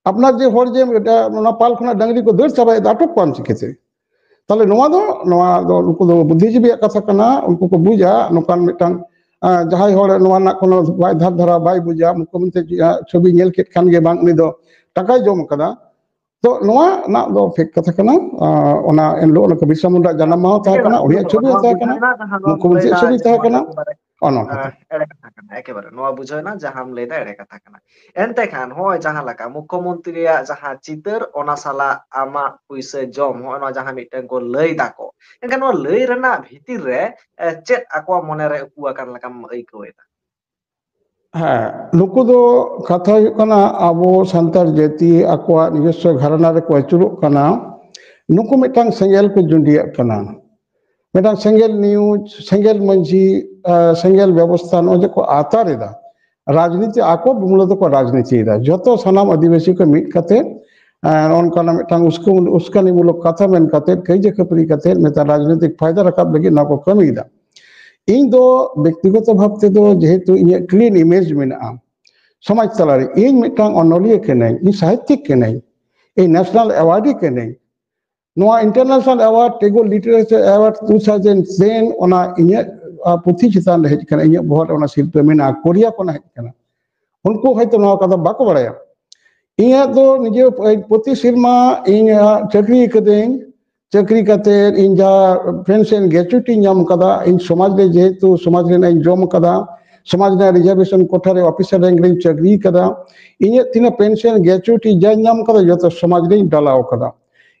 ᱟᱯᱱᱟᱨ ᱡᱮ ᱦᱚᱲ ᱡᱮ ᱚᱱᱟ ᱯᱟᱞ ᱠᱷᱚᱱᱟᱜ ᱰᱟᱝᱨᱤ ᱠᱚ ᱫᱟᱹᱲ ᱪᱟᱵᱟᱭᱮᱫᱟ, ᱟᱴᱚᱠ ᱠᱚᱣᱟᱢ ᱪᱤᱠᱟᱹᱛᱮ? ᱛᱟᱦᱞᱮ ᱱᱚᱣᱟ ᱫᱚ, ᱱᱚᱣᱟ ᱫᱚ ᱩᱱᱠᱩ ᱫᱚ ᱵᱩᱫᱽᱫᱷᱤᱡᱤᱵᱤᱭᱟᱜ ᱠᱟᱛᱷᱟ ᱠᱟᱱᱟ᱾ ᱩᱱᱠᱩ ᱠᱚ ᱵᱩᱡᱟ ᱱᱚᱝᱠᱟᱱ ᱢᱤᱫᱴᱟᱝ, ᱟᱸ, ᱡᱟᱦᱟᱸᱭ ᱦᱚᱲ ᱱᱚᱣᱟ ᱨᱮᱱᱟᱜ ᱠᱳᱱᱳ ᱵᱟᱭ ᱫᱷᱟᱨ ᱫᱷᱟᱨᱟ ᱵᱟᱭ ᱵᱩᱡᱟ, ᱢᱩᱠᱠᱷᱚᱢᱚᱱᱛᱨᱤ ᱪᱷᱚᱵᱤ ᱧᱮᱞ ᱠᱮᱫ ᱠᱷᱟᱱ ᱜᱮ ᱵᱟᱝ ᱩᱱᱤ ᱫᱚ ᱴᱟᱠᱟᱭ ᱡᱚᱢ ᱠᱟᱫᱟ᱾ ᱛᱚ ᱱᱚᱣᱟ ᱨᱮᱱᱟᱜ ᱫᱚ ᱯᱷᱮᱠ ᱠᱟᱛᱷᱟ ᱠᱟᱱᱟ᱾ ᱟᱸ, ᱚᱱᱟ ᱮᱱᱦᱤᱞᱳᱜ ᱚᱱᱟ ᱠᱚ ᱵᱤᱨᱥᱟ ᱢᱩᱱᱰᱟ ᱡᱟᱱᱟᱢ ᱢᱟᱦᱟ ᱛᱟᱦᱮᱸ ᱠᱟᱱᱟ, ᱩᱱᱤᱭᱟᱜ ᱪᱷᱚᱵᱤ ᱦᱚᱸ ᱛᱟᱦᱮᱸ ᱠᱟᱱᱟ, ᱢᱩᱠᱠᱷᱚᱢᱚᱱᱛᱨᱤᱭᱟᱜ ᱪᱷᱚᱵᱤ ᱛᱟᱦᱮᱸ ᱠᱟᱱᱟ᱾ ᱚᱱᱟ ᱠᱟᱛᱷᱟ᱾ ᱮᱲᱮ ᱠᱟᱛᱷᱟ ᱠᱟᱱᱟ, ᱮᱠᱮᱵᱟᱨᱮ ᱱᱚᱣᱟ ᱵᱩᱡᱷᱟᱹᱣ ᱮᱱᱟ ᱡᱟᱦᱟᱸᱢ ᱞᱟᱹᱭᱫᱟ, ᱮᱲᱮ ᱠᱟᱛᱷᱟ ᱠᱟᱱᱟ᱾ ᱮᱱᱛᱮ ᱠᱷᱟᱱ ᱱᱚᱜᱼᱚᱭ ᱡᱟᱦᱟᱸ ᱞᱮᱠᱟ ᱢᱩᱠᱠᱷᱚᱢᱚᱱᱛᱨᱤᱭᱟᱜ ᱡᱟᱦᱟᱸ ᱪᱤᱛᱟᱹᱨ, ᱚᱱᱟ ᱥᱟᱞᱟᱜ ᱟᱢᱟᱜ ᱯᱩᱭᱥᱟᱹ ᱡᱚᱢ, ᱱᱚᱜᱼᱚᱭ ᱱᱚᱣᱟ ᱡᱟᱦᱟᱸ ᱢᱤᱫᱴᱟᱝ ᱠᱚ ᱞᱟᱹᱭ ᱫᱟᱠᱚ, ᱮᱱᱠᱷᱟᱱ ᱱᱚᱣᱟ ᱞᱟᱹᱭ ᱨᱮᱱᱟᱜ ᱵᱷᱤᱛᱤᱨ ᱨᱮ, ᱮ, ᱪᱮᱫ ᱟᱠᱚᱣᱟᱜ ᱢᱚᱱᱮᱨᱮ ᱩᱠᱩ ᱟᱠᱟᱱ ᱞᱮᱠᱟᱢ ᱟᱹᱭᱠᱟᱹᱣ ᱮᱫᱟ? ᱦᱮᱸ, ᱱᱩᱠᱩ ᱫᱚ ᱠᱟᱛᱷᱟ ᱦᱩᱭᱩᱜ ᱠᱟᱱᱟ, ᱟᱵᱚ ᱥᱟᱱᱛᱟᱲ ᱡᱟᱹᱛᱤ ᱟᱠᱚᱣᱟᱜ ᱱᱤᱡᱚᱥᱥᱚ ᱜᱷᱟᱨᱚᱱᱟ ᱨᱮᱠᱚ ᱟᱹᱪᱩᱨᱚᱜ ᱠᱟᱱᱟ᱾ ᱱᱩᱠᱩ ᱢᱤᱫᱴᱟᱝ ᱥᱮᱸᱜᱮᱞ ᱠᱚ ᱡᱩᱸᱰᱤᱭᱟᱜ ᱠᱟᱱᱟ᱾ ᱢᱤᱫᱴᱟᱝ ᱥᱮᱸᱜᱮᱞ ᱱᱤᱭᱩᱡᱽ, ᱥᱮᱸᱜᱮᱞ ᱢᱟᱹᱡᱷᱤ, ᱟᱸ, ᱥᱮᱸᱜᱮᱞ ᱵᱮᱵᱚᱥᱛᱷᱟ, ᱱᱚᱜᱼᱚᱭ ᱡᱮ ᱠᱚ ᱟᱛᱟᱨ ᱮᱫᱟ, ᱨᱟᱡᱽᱱᱤᱛᱤ ᱟᱠᱚ ᱢᱩᱞᱚ ᱫᱚᱠᱚ ᱨᱟᱡᱽᱱᱤᱛᱤᱭᱮᱫᱟ᱾ ᱡᱚᱛᱚ ᱥᱟᱱᱟᱢ ᱟᱹᱫᱤᱵᱟᱹᱥᱤ ᱠᱚ ᱢᱤᱫ ᱠᱟᱛᱮ, ᱟᱸ, ᱚᱱᱠᱟᱱᱟᱜ ᱢᱤᱫᱴᱟᱝ ᱩᱥᱠᱟᱹ-, ᱩᱥᱠᱟᱹᱱᱤᱢᱩᱞᱚᱠ ᱠᱟᱛᱷᱟ ᱢᱮᱱ ᱠᱟᱛᱮ, ᱠᱟᱹᱭᱡᱟᱹ ᱠᱷᱟᱹᱯᱟᱹᱨᱤ ᱠᱟᱛᱮ, ᱢᱤᱫᱴᱟᱝ ᱨᱟᱡᱽᱱᱤᱛᱤᱠ ᱯᱷᱟᱭᱫᱟ ᱨᱟᱠᱟᱵ ᱞᱟᱹᱜᱤᱫ ᱱᱚᱣᱟ ᱠᱚ ᱠᱟᱹᱢᱤᱭᱮᱫᱟ᱾ ᱤᱧ ᱫᱚ ᱵᱮᱠᱛᱤᱜᱚᱛᱚ ᱵᱷᱟᱵ ᱛᱮᱫᱚ, ᱡᱮᱦᱮᱛᱩ ᱤᱧᱟᱹᱜ ᱠᱞᱤᱱ ᱤᱢᱮᱡᱽ ᱢᱮᱱᱟᱜᱼᱟ ᱥᱚᱢᱟᱡᱽ ᱛᱟᱞᱟᱨᱮ, ᱤᱧ ᱢᱤᱫᱴᱟᱝ ᱚᱱᱚᱞᱤᱭᱟᱹ ᱠᱟᱹᱱᱟᱹᱧ, ᱤᱧ ᱥᱟᱦᱤᱛᱭᱤᱠ ᱠᱟᱹᱱᱟᱹᱧ, ᱤᱧ ᱱᱮᱥᱱᱟᱞ ᱮᱣᱟᱨᱰᱤ ᱠᱟᱹᱱᱟᱹᱧ᱾ ᱱᱚᱣᱟ international award, Tagore literature award two thousand ten, ᱚᱱᱟ ᱤᱧᱟᱹᱜ, ᱟ, ᱯᱩᱛᱷᱤ ᱪᱮᱛᱟᱱ ᱨᱮ ᱦᱮᱡ ᱟᱠᱟᱱᱟ, ᱤᱧᱟᱹᱜ ᱵᱚᱦᱚᱜ ᱨᱮ ᱚᱱᱟ ᱥᱤᱨᱯᱟᱹ ᱢᱮᱱᱟᱜᱼᱟ, ᱠᱳᱨᱤᱭᱟ ᱠᱷᱚᱱᱟᱜ ᱦᱮᱡ ᱟᱠᱟᱱᱟ᱾ ᱩᱱᱠᱩ ᱦᱚᱭᱛᱳ ᱱᱚᱣᱟ ᱠᱟᱛᱷᱟ ᱵᱟᱠᱚ ᱵᱟᱲᱟᱭᱟ᱾ ᱤᱧᱟᱹᱜ ᱫᱚ ᱱᱤᱡᱮ ᱯᱨᱚᱛᱤ ᱥᱮᱨᱢᱟ ᱤᱧ, ᱟ, ᱪᱟᱹᱠᱨᱤ ᱠᱟᱹᱫᱟᱹᱧ, ᱪᱟᱹᱠᱨᱤ ᱠᱟᱛᱮ ᱤᱧ ᱡᱟᱦᱟᱸ ᱯᱮᱱᱥᱚᱱ ᱜᱨᱮᱪᱩᱭᱤᱴᱤᱧ ᱧᱟᱢ ᱠᱟᱫᱟ, ᱤᱧ ᱥᱚᱢᱟᱡᱽ ᱨᱮ ᱡᱮᱦᱮᱛᱩ ᱥᱚᱢᱟᱡᱽ ᱨᱮᱱᱟᱜ ᱤᱧ ᱡᱚᱢ ᱠᱟᱫᱟ, ᱥᱚᱢᱟᱡᱽ ᱨᱮᱱᱟᱜ ᱨᱤᱡᱟᱨᱵᱷᱮᱥᱚᱱ ᱠᱚᱴᱷᱟ ᱨᱮ ᱚᱯᱷᱤᱥᱟᱨ ᱨᱮᱧ ᱪᱟᱹᱠᱨᱤ ᱠᱟᱫᱟ᱾ ᱤᱧᱟᱹᱜ ᱛᱤᱱᱟᱹᱜ ᱯᱮᱱᱥᱚᱱ, ᱜᱨᱮᱪᱩᱭᱤᱴᱤ ᱡᱟᱧ ᱧᱟᱢ ᱠᱟᱫᱟ, ᱡᱚᱛᱚ ᱥᱚᱢᱟᱡᱽ ᱨᱮᱧ ᱰᱟᱞᱟᱣ ᱠᱟᱫᱟ᱾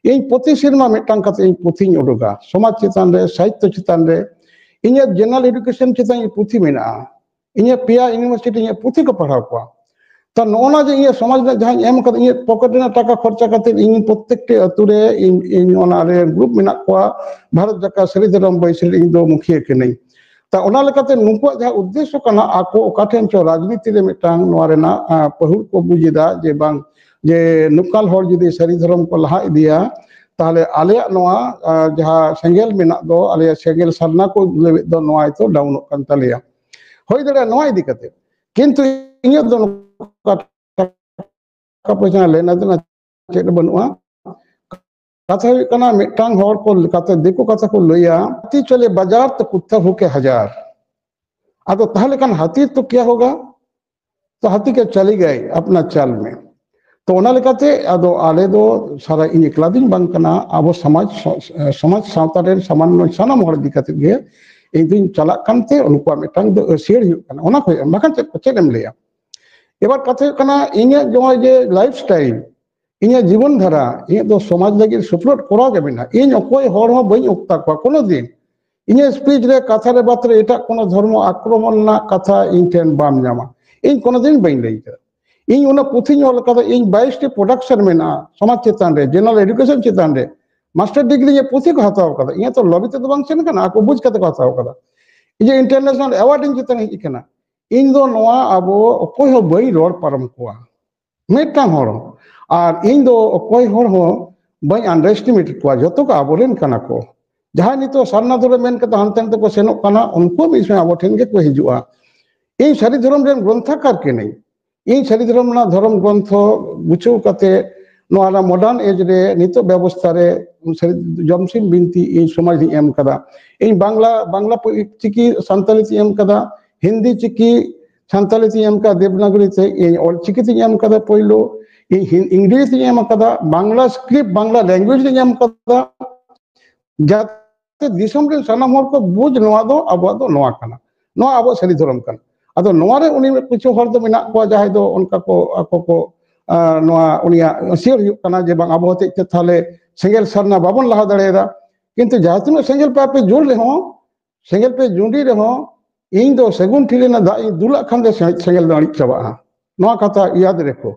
ᱤᱧ ᱯᱨᱚᱛᱤ ᱥᱮᱨᱢᱟ ᱢᱤᱫᱴᱟᱝ ᱠᱟᱛᱮ ᱤᱧ ᱯᱩᱛᱷᱤᱧ ᱩᱰᱩᱠᱟ, ᱥᱚᱢᱟᱡᱽ ᱪᱮᱛᱟᱱ ᱨᱮ, ᱥᱟᱦᱤᱛᱛᱚ ᱪᱮᱛᱟᱱ ᱨᱮ᱾ ᱤᱧᱟᱹᱜ ᱡᱮᱱᱟᱨᱟᱞ ᱮᱰᱩᱠᱮᱥᱚᱱ ᱪᱮᱛᱟᱱ ᱤᱧᱟᱹᱜ ᱯᱩᱛᱷᱤ ᱢᱮᱱᱟᱜᱼᱟ᱾ ᱤᱧᱟᱹᱜ ᱯᱮᱭᱟ ᱤᱭᱩᱱᱤᱵᱷᱟᱨᱥᱤᱴᱤ ᱤᱧᱟᱹᱜ ᱯᱩᱛᱷᱤ ᱠᱚ ᱯᱟᱲᱦᱟᱣ ᱠᱚᱣᱟ᱾ ᱛᱟ ᱱᱚᱜᱼᱚ ᱱᱟ ᱡᱮ ᱤᱧᱟᱹᱜ ᱥᱚᱢᱟᱡᱽ ᱨᱮᱱᱟᱜ ᱡᱟᱦᱟᱸᱧ ᱮᱢ ᱠᱟᱫᱟ, ᱤᱧᱟᱹᱜ ᱯᱚᱠᱮᱴ ᱨᱮᱱᱟᱜ ᱴᱟᱠᱟ ᱠᱷᱚᱨᱪᱟ ᱠᱟᱛᱮ ᱤᱧ ᱯᱨᱚᱛᱛᱮᱠᱴᱤ ᱟᱹᱛᱩ ᱨᱮ ᱤᱧ, ᱤᱧ ᱚᱱᱟ ᱨᱮ ᱜᱨᱩᱯ ᱢᱮᱱᱟᱜ ᱠᱚᱣᱟ, ᱵᱷᱟᱨᱚᱛ ᱡᱟᱠᱟᱛ ᱥᱟᱹᱨᱤ ᱫᱷᱚᱨᱚᱢ ᱵᱟᱹᱭᱥᱤ ᱨᱮ ᱤᱧ ᱫᱚ ᱢᱩᱠᱷᱤᱭᱟᱹ ᱠᱟᱹᱱᱟᱹᱧ᱾ ᱛᱟ ᱚᱱᱟ ᱞᱮᱠᱟᱛᱮ ᱱᱩᱠᱩᱣᱟᱜ ᱡᱟᱦᱟᱸ ᱩᱫᱽᱫᱮᱥᱥᱚ ᱠᱟᱱᱟ, ᱟᱠᱚ ᱚᱠᱟ ᱴᱷᱮᱱ ᱪᱚ ᱨᱟᱡᱽᱱᱤᱛᱤ ᱨᱮ ᱢᱤᱫᱴᱟᱝ ᱱᱚᱣᱟ ᱨᱮᱱᱟᱜ, ᱟᱸ, ᱯᱟᱹᱦᱩᱲ ᱠᱚ ᱵᱩᱡ ᱮᱫᱟ ᱡᱮ ᱵᱟᱝ, ᱡᱮ ᱱᱚᱝᱠᱟᱱ ᱦᱚᱲ ᱡᱩᱫᱤ ᱥᱟᱹᱨᱤ ᱫᱷᱚᱨᱚᱢ ᱠᱚ ᱞᱟᱦᱟ ᱤᱫᱤᱭᱟ, ᱛᱟᱦᱞᱮ ᱟᱞᱮᱭᱟᱜ ᱱᱚᱣᱟ, ᱟᱸ, ᱡᱟᱦᱟᱸ ᱥᱮᱸᱜᱮᱞ ᱢᱮᱱᱟᱜ ᱫᱚ, ᱟᱞᱮᱭᱟᱜ ᱥᱮᱸᱜᱮᱞ ᱥᱟᱨᱱᱟ ᱠᱚ ᱞᱟᱹᱜᱤᱫ ᱫᱚ ᱱᱚᱣᱟ ᱦᱚᱭᱛᱳ ᱰᱟᱣᱩᱱᱚᱜ ᱠᱟᱱ ᱛᱟᱞᱮᱭᱟ᱾ ᱦᱩᱭ ᱫᱟᱲᱮᱭᱟᱜᱼᱟ ᱱᱚᱣᱟ ᱤᱫᱤ ᱠᱟᱛᱮ, ᱠᱤᱱᱛᱩ ᱤᱧᱟᱹᱜ ᱫᱚ ᱱᱚᱝᱠᱟ ᱴᱟᱠᱟ ᱯᱚᱭᱥᱟ ᱨᱮᱱᱟᱜ ᱞᱮᱱᱟ ᱫᱮᱱᱟ ᱪᱮᱫ ᱦᱚᱸ ᱵᱟᱹᱱᱩᱜᱼᱟ᱾ ᱠᱟᱛᱷᱟ ᱦᱩᱭᱩᱜ ᱠᱟᱱᱟ, ᱢᱤᱫᱴᱟᱝ ᱦᱚᱲ ᱠᱚ ᱠᱟᱛᱷᱟ, ᱫᱤᱠᱩ ᱠᱟᱛᱷᱟ ᱠᱚ ᱞᱟᱹᱭᱟ, "ᱦᱟᱛᱤ ᱪᱚᱞᱮ ᱵᱟᱡᱟᱨ ᱛᱚ ᱠᱩᱛᱛᱟ ᱵᱷᱩᱠᱮ ᱦᱟᱡᱟᱨ᱾" ᱟᱫᱚ ᱛᱟᱦᱞᱮ ᱠᱷᱟᱱ ᱦᱟᱛᱤ ᱛᱚ ᱠᱮᱭᱟ ᱦᱳᱜᱟ, ᱛᱚ ᱦᱟᱛᱤ ᱠᱮ ᱪᱟᱞᱮ ᱜᱟᱭ ᱟᱯᱱᱟ ᱪᱟᱞ ᱢᱮ᱾ ᱛᱚ ᱚᱱᱟ ᱞᱮᱠᱟᱛᱮ ᱟᱫᱚ ᱟᱞᱮ ᱫᱚ ᱥᱟᱨᱟ, ᱤᱧ ᱮᱠᱞᱟ ᱫᱚᱧ ᱵᱟᱝ ᱠᱟᱱᱟ, ᱟᱵᱚ ᱥᱚᱢᱟᱡᱽ, ᱥᱚᱢᱟᱡᱽ ᱥᱟᱶᱛᱟ ᱨᱮᱱ ᱥᱟᱢᱟᱱᱱᱚ ᱥᱟᱱᱟᱢ ᱦᱚᱲ ᱤᱫᱤ ᱠᱟᱛᱮ ᱜᱮ ᱤᱧ ᱫᱩᱧ ᱪᱟᱞᱟᱜ ᱠᱟᱱᱛᱮ ᱩᱱᱠᱩᱣᱟᱜ ᱢᱤᱫᱴᱟᱝ ᱫᱚ ᱟᱹᱥᱤᱭᱟᱹᱲ ᱦᱩᱭᱩᱜ ᱠᱟᱱᱟ᱾ ᱚᱱᱟ ᱠᱷᱚᱱ ᱵᱟᱠᱷᱟᱱ ᱪᱮᱫ ᱠᱚ, ᱪᱮᱫ ᱮᱢ ᱞᱟᱹᱭᱟ? ᱮᱵᱟᱨ ᱠᱟᱛᱷᱟ ᱦᱩᱭᱩᱜ ᱠᱟᱱᱟ, ᱤᱧᱟᱹᱜ ᱱᱚᱜᱼᱚᱭ ᱡᱮ ᱞᱟᱭᱤᱯᱷ ᱥᱴᱟᱭᱤᱞ, ᱤᱧᱟᱹᱜ ᱡᱤᱵᱚᱱ ᱫᱷᱟᱨᱟ, ᱤᱧᱟᱹᱜ ᱫᱚ ᱥᱚᱢᱟᱡᱽ ᱞᱟᱹᱜᱤᱫ ᱥᱩᱯᱨᱚᱴ ᱠᱚᱨᱟᱣ ᱜᱮ ᱢᱮᱱᱟᱜᱼᱟ᱾ ᱤᱧ ᱚᱠᱚᱭ ᱦᱚᱲ ᱦᱚᱸ ᱵᱟᱹᱧ ᱚᱠᱛᱟ ᱠᱚᱣᱟ ᱠᱳᱱᱳ ᱫᱤᱱ᱾ ᱤᱧᱟᱹᱜ ᱥᱯᱤᱪ ᱨᱮ, ᱠᱟᱛᱷᱟ ᱨᱮ, ᱵᱟᱛ ᱨᱮ ᱮᱴᱟᱜ ᱠᱳᱱᱳ ᱫᱷᱚᱨᱢᱚ ᱟᱠᱨᱚᱢᱚᱱ ᱨᱮᱱᱟᱜ ᱠᱟᱛᱷᱟ ᱤᱧ ᱴᱷᱮᱱ ᱵᱟᱢ ᱧᱟᱢᱟ᱾ ᱤᱧ ᱠᱳᱱᱳ ᱫᱤᱱ ᱵᱟᱹᱧ ᱞᱟᱹᱭ ᱠᱟᱫᱟ᱾ ᱤᱧ ᱚᱱᱟ ᱯᱩᱛᱷᱤᱧ ᱚᱞ ᱠᱟᱫᱟ, ᱤᱧ ᱵᱟᱭᱤᱥ ᱴᱤ ᱯᱨᱚᱰᱟᱠᱥᱚᱱ ᱢᱮᱱᱟᱜᱼᱟ ᱥᱚᱢᱟᱡᱽ ᱪᱮᱛᱟᱱ ᱨᱮ, ᱡᱮᱱᱟᱨᱟᱞ ᱮᱰᱩᱠᱮᱥᱚᱱ ᱪᱮᱛᱟᱱ ᱨᱮ, ᱢᱟᱥᱴᱟᱨ ᱰᱤᱜᱽᱨᱤ ᱨᱮᱭᱟᱜ ᱯᱩᱛᱷᱤ ᱠᱚ ᱦᱟᱛᱟᱣ ᱠᱟᱫᱟ᱾ ᱤᱧᱟᱹᱜ ᱛᱚ ᱞᱚᱵᱤ ᱛᱮᱫᱚ ᱵᱟᱝ ᱥᱮᱱ ᱠᱟᱱᱟ, ᱟᱠᱚ ᱵᱩᱡᱽ ᱠᱟᱛᱮ ᱠᱚ ᱦᱟᱛᱟᱣ ᱠᱟᱫᱟ᱾ ᱤᱧ ᱤᱱᱴᱟᱨᱱᱮᱥᱱᱟᱞ ᱮᱣᱟᱨᱰ ᱤᱧ ᱪᱮᱛᱟᱱ ᱦᱮᱡ ᱠᱟᱱᱟ᱾ ᱤᱧ ᱫᱚ ᱱᱚᱣᱟ ᱟᱵᱚ ᱚᱠᱚᱭ ᱦᱚᱸ ᱵᱟᱹᱧ ᱨᱚᱲ ᱯᱟᱨᱚᱢ ᱠᱚᱣᱟ, ᱢᱤᱫᱴᱟᱝ ᱦᱚᱲ ᱦᱚᱸ᱾ ᱟᱨ ᱤᱧ ᱫᱚ ᱚᱠᱚᱭ ᱦᱚᱲ ᱦᱚᱸ ᱵᱟᱹᱧ ᱟᱱᱰᱟᱨ ᱮᱥᱴᱤᱢᱮᱴ ᱠᱚᱣᱟ, ᱡᱚᱛᱚ ᱠᱚ ᱟᱵᱚᱨᱮᱱ ᱠᱟᱱᱟ ᱠᱚ᱾ ᱡᱟᱦᱟᱸᱭ ᱱᱤᱛᱚᱜ ᱥᱟᱨᱱᱟ ᱫᱷᱚᱨᱚᱢ ᱢᱮᱱ ᱠᱟᱛᱮ ᱦᱟᱱᱛᱮ ᱱᱟᱛᱮ ᱠᱚ ᱥᱮᱱᱚᱜ ᱠᱟᱱᱟ, ᱩᱱᱠᱩ ᱢᱤᱫ ᱥᱚᱢᱚᱭ ᱟᱵᱚ ᱴᱷᱮᱱ ᱜᱮᱠᱚ ᱦᱤᱡᱩᱜᱼᱟ᱾ ᱤᱧ ᱥᱟᱹᱨᱤ ᱫᱷᱚᱨᱚᱢ ᱨᱮᱱ ᱜᱨᱚᱱᱛᱷᱟᱠᱟᱨ ᱠᱟᱹᱱᱟᱹᱧ᱾ ᱤᱧ ᱥᱟᱹᱨᱤ ᱫᱷᱚᱨᱚᱢ ᱨᱮᱱᱟᱜ ᱫᱷᱚᱨᱚᱢ ᱜᱨᱚᱱᱛᱷᱚ ᱜᱩᱪᱷᱟᱹᱣ ᱠᱟᱛᱮ ᱱᱚᱣᱟ ᱨᱮᱱᱟᱜ ᱢᱚᱰᱟᱨᱱ ᱮᱡᱽ ᱨᱮ ᱱᱤᱛᱚᱜ ᱵᱮᱵᱚᱥᱛᱷᱟ ᱨᱮ ᱥᱟᱹᱨᱤ ᱡᱚᱢᱥᱤᱢ ᱵᱤᱱᱛᱤ ᱤᱧ ᱥᱚᱢᱟᱡᱽ ᱨᱤᱧ ᱮᱢ ᱠᱟᱫᱟ᱾ ᱤᱧ ᱵᱟᱝᱞᱟ, ᱵᱟᱝᱞᱟ ᱯᱟᱹ-, ᱪᱤᱠᱤ ᱥᱟᱱᱛᱟᱲᱤ ᱛᱤᱧ ᱮᱢ ᱠᱟᱫᱟ, ᱦᱤᱱᱫᱤ ᱪᱤᱠᱤ ᱥᱟᱱᱛᱟᱲᱤ ᱛᱤᱧ ᱮᱢ ᱠᱟᱫᱟ, ᱫᱮᱵᱽᱱᱟᱜᱚᱨᱤ ᱛᱮ ᱤᱧ ᱚᱞ ᱪᱤᱠᱤ ᱛᱤᱧ ᱮᱢ ᱠᱟᱫᱟ ᱯᱳᱭᱞᱳ, ᱤᱧ ᱦᱤᱱ-, ᱤᱝᱨᱮᱡᱤ ᱛᱤᱧ ᱮᱢ ᱠᱟᱫᱟ, ᱵᱟᱝᱞᱟ ᱥᱠᱨᱤᱯᱴ, ᱵᱟᱝᱞᱟ ᱞᱮᱝᱜᱩᱭᱮᱡᱽ ᱛᱤᱧ ᱮᱢ ᱠᱟᱫᱟ, ᱡᱟᱛᱮ ᱫᱤᱥᱚᱢ ᱨᱮᱱ ᱥᱟᱱᱟᱢ ᱦᱚᱲ ᱠᱚ ᱵᱩᱡᱽ ᱱᱚᱣᱟ ᱫᱚ ᱟᱵᱚᱣᱟᱜ ᱫᱚ ᱱᱚᱣᱟ ᱠᱟᱱᱟ, ᱱᱚᱣᱟ ᱟᱵᱚᱣᱟᱜ ᱥᱟᱹᱨᱤ ᱫᱷᱚᱨᱚᱢ ᱠᱟᱱᱟ᱾ ᱟᱫᱚ ᱱᱚᱣᱟ ᱨᱮ ᱩᱱᱤ ᱠᱤᱪᱷᱩ ᱦᱚᱲ ᱫᱚ ᱢᱮᱱᱟᱜ ᱠᱚᱣᱟ ᱡᱟᱦᱟᱸᱭ ᱫᱚ ᱚᱱᱠᱟ ᱠᱚ ᱟᱠᱚ ᱠᱚ ᱟᱨ ᱱᱚᱣᱟ ᱩᱱᱤᱭᱟᱜ ᱟᱹᱥᱤᱭᱟᱹᱲ ᱦᱩᱭᱩᱜ ᱠᱟᱱᱟ ᱡᱮ ᱵᱟᱝ ᱟᱵᱚ ᱦᱚᱛᱮᱡ ᱛᱮ ᱛᱟᱦᱞᱮ ᱥᱮᱸᱜᱮᱞ ᱥᱟᱨᱱᱟ ᱵᱟᱵᱚᱱ ᱞᱟᱦᱟ ᱫᱟᱲᱮᱭᱟᱫᱟ᱾ ᱠᱤᱱᱛᱩ ᱡᱟᱦᱟᱸ ᱛᱤᱱᱟᱹᱜ ᱥᱮᱸᱜᱮᱞ ᱯᱮ ᱟᱯᱮ ᱡᱩᱞ ᱨᱮᱦᱚᱸ, ᱥᱮᱸᱜᱮᱞ ᱯᱮ ᱡᱩᱸᱰᱤ ᱨᱮᱦᱚᱸ, ᱤᱧ ᱫᱚ ᱥᱟᱹᱜᱩᱱ ᱴᱷᱤᱞᱤ ᱨᱮᱱᱟᱜ ᱫᱟᱜ ᱤᱧ ᱫᱩᱞᱟᱜ ᱠᱷᱟᱱ ᱫᱚ ᱥᱮ- ᱥᱮᱸᱜᱮᱞ ᱫᱚ ᱟᱹᱬᱤᱡ ᱪᱟᱵᱟᱜᱼᱟ᱾ ᱱᱚᱣᱟ ᱠᱟᱛᱷᱟ ᱤᱭᱟᱫ ᱨᱮᱠᱚ᱾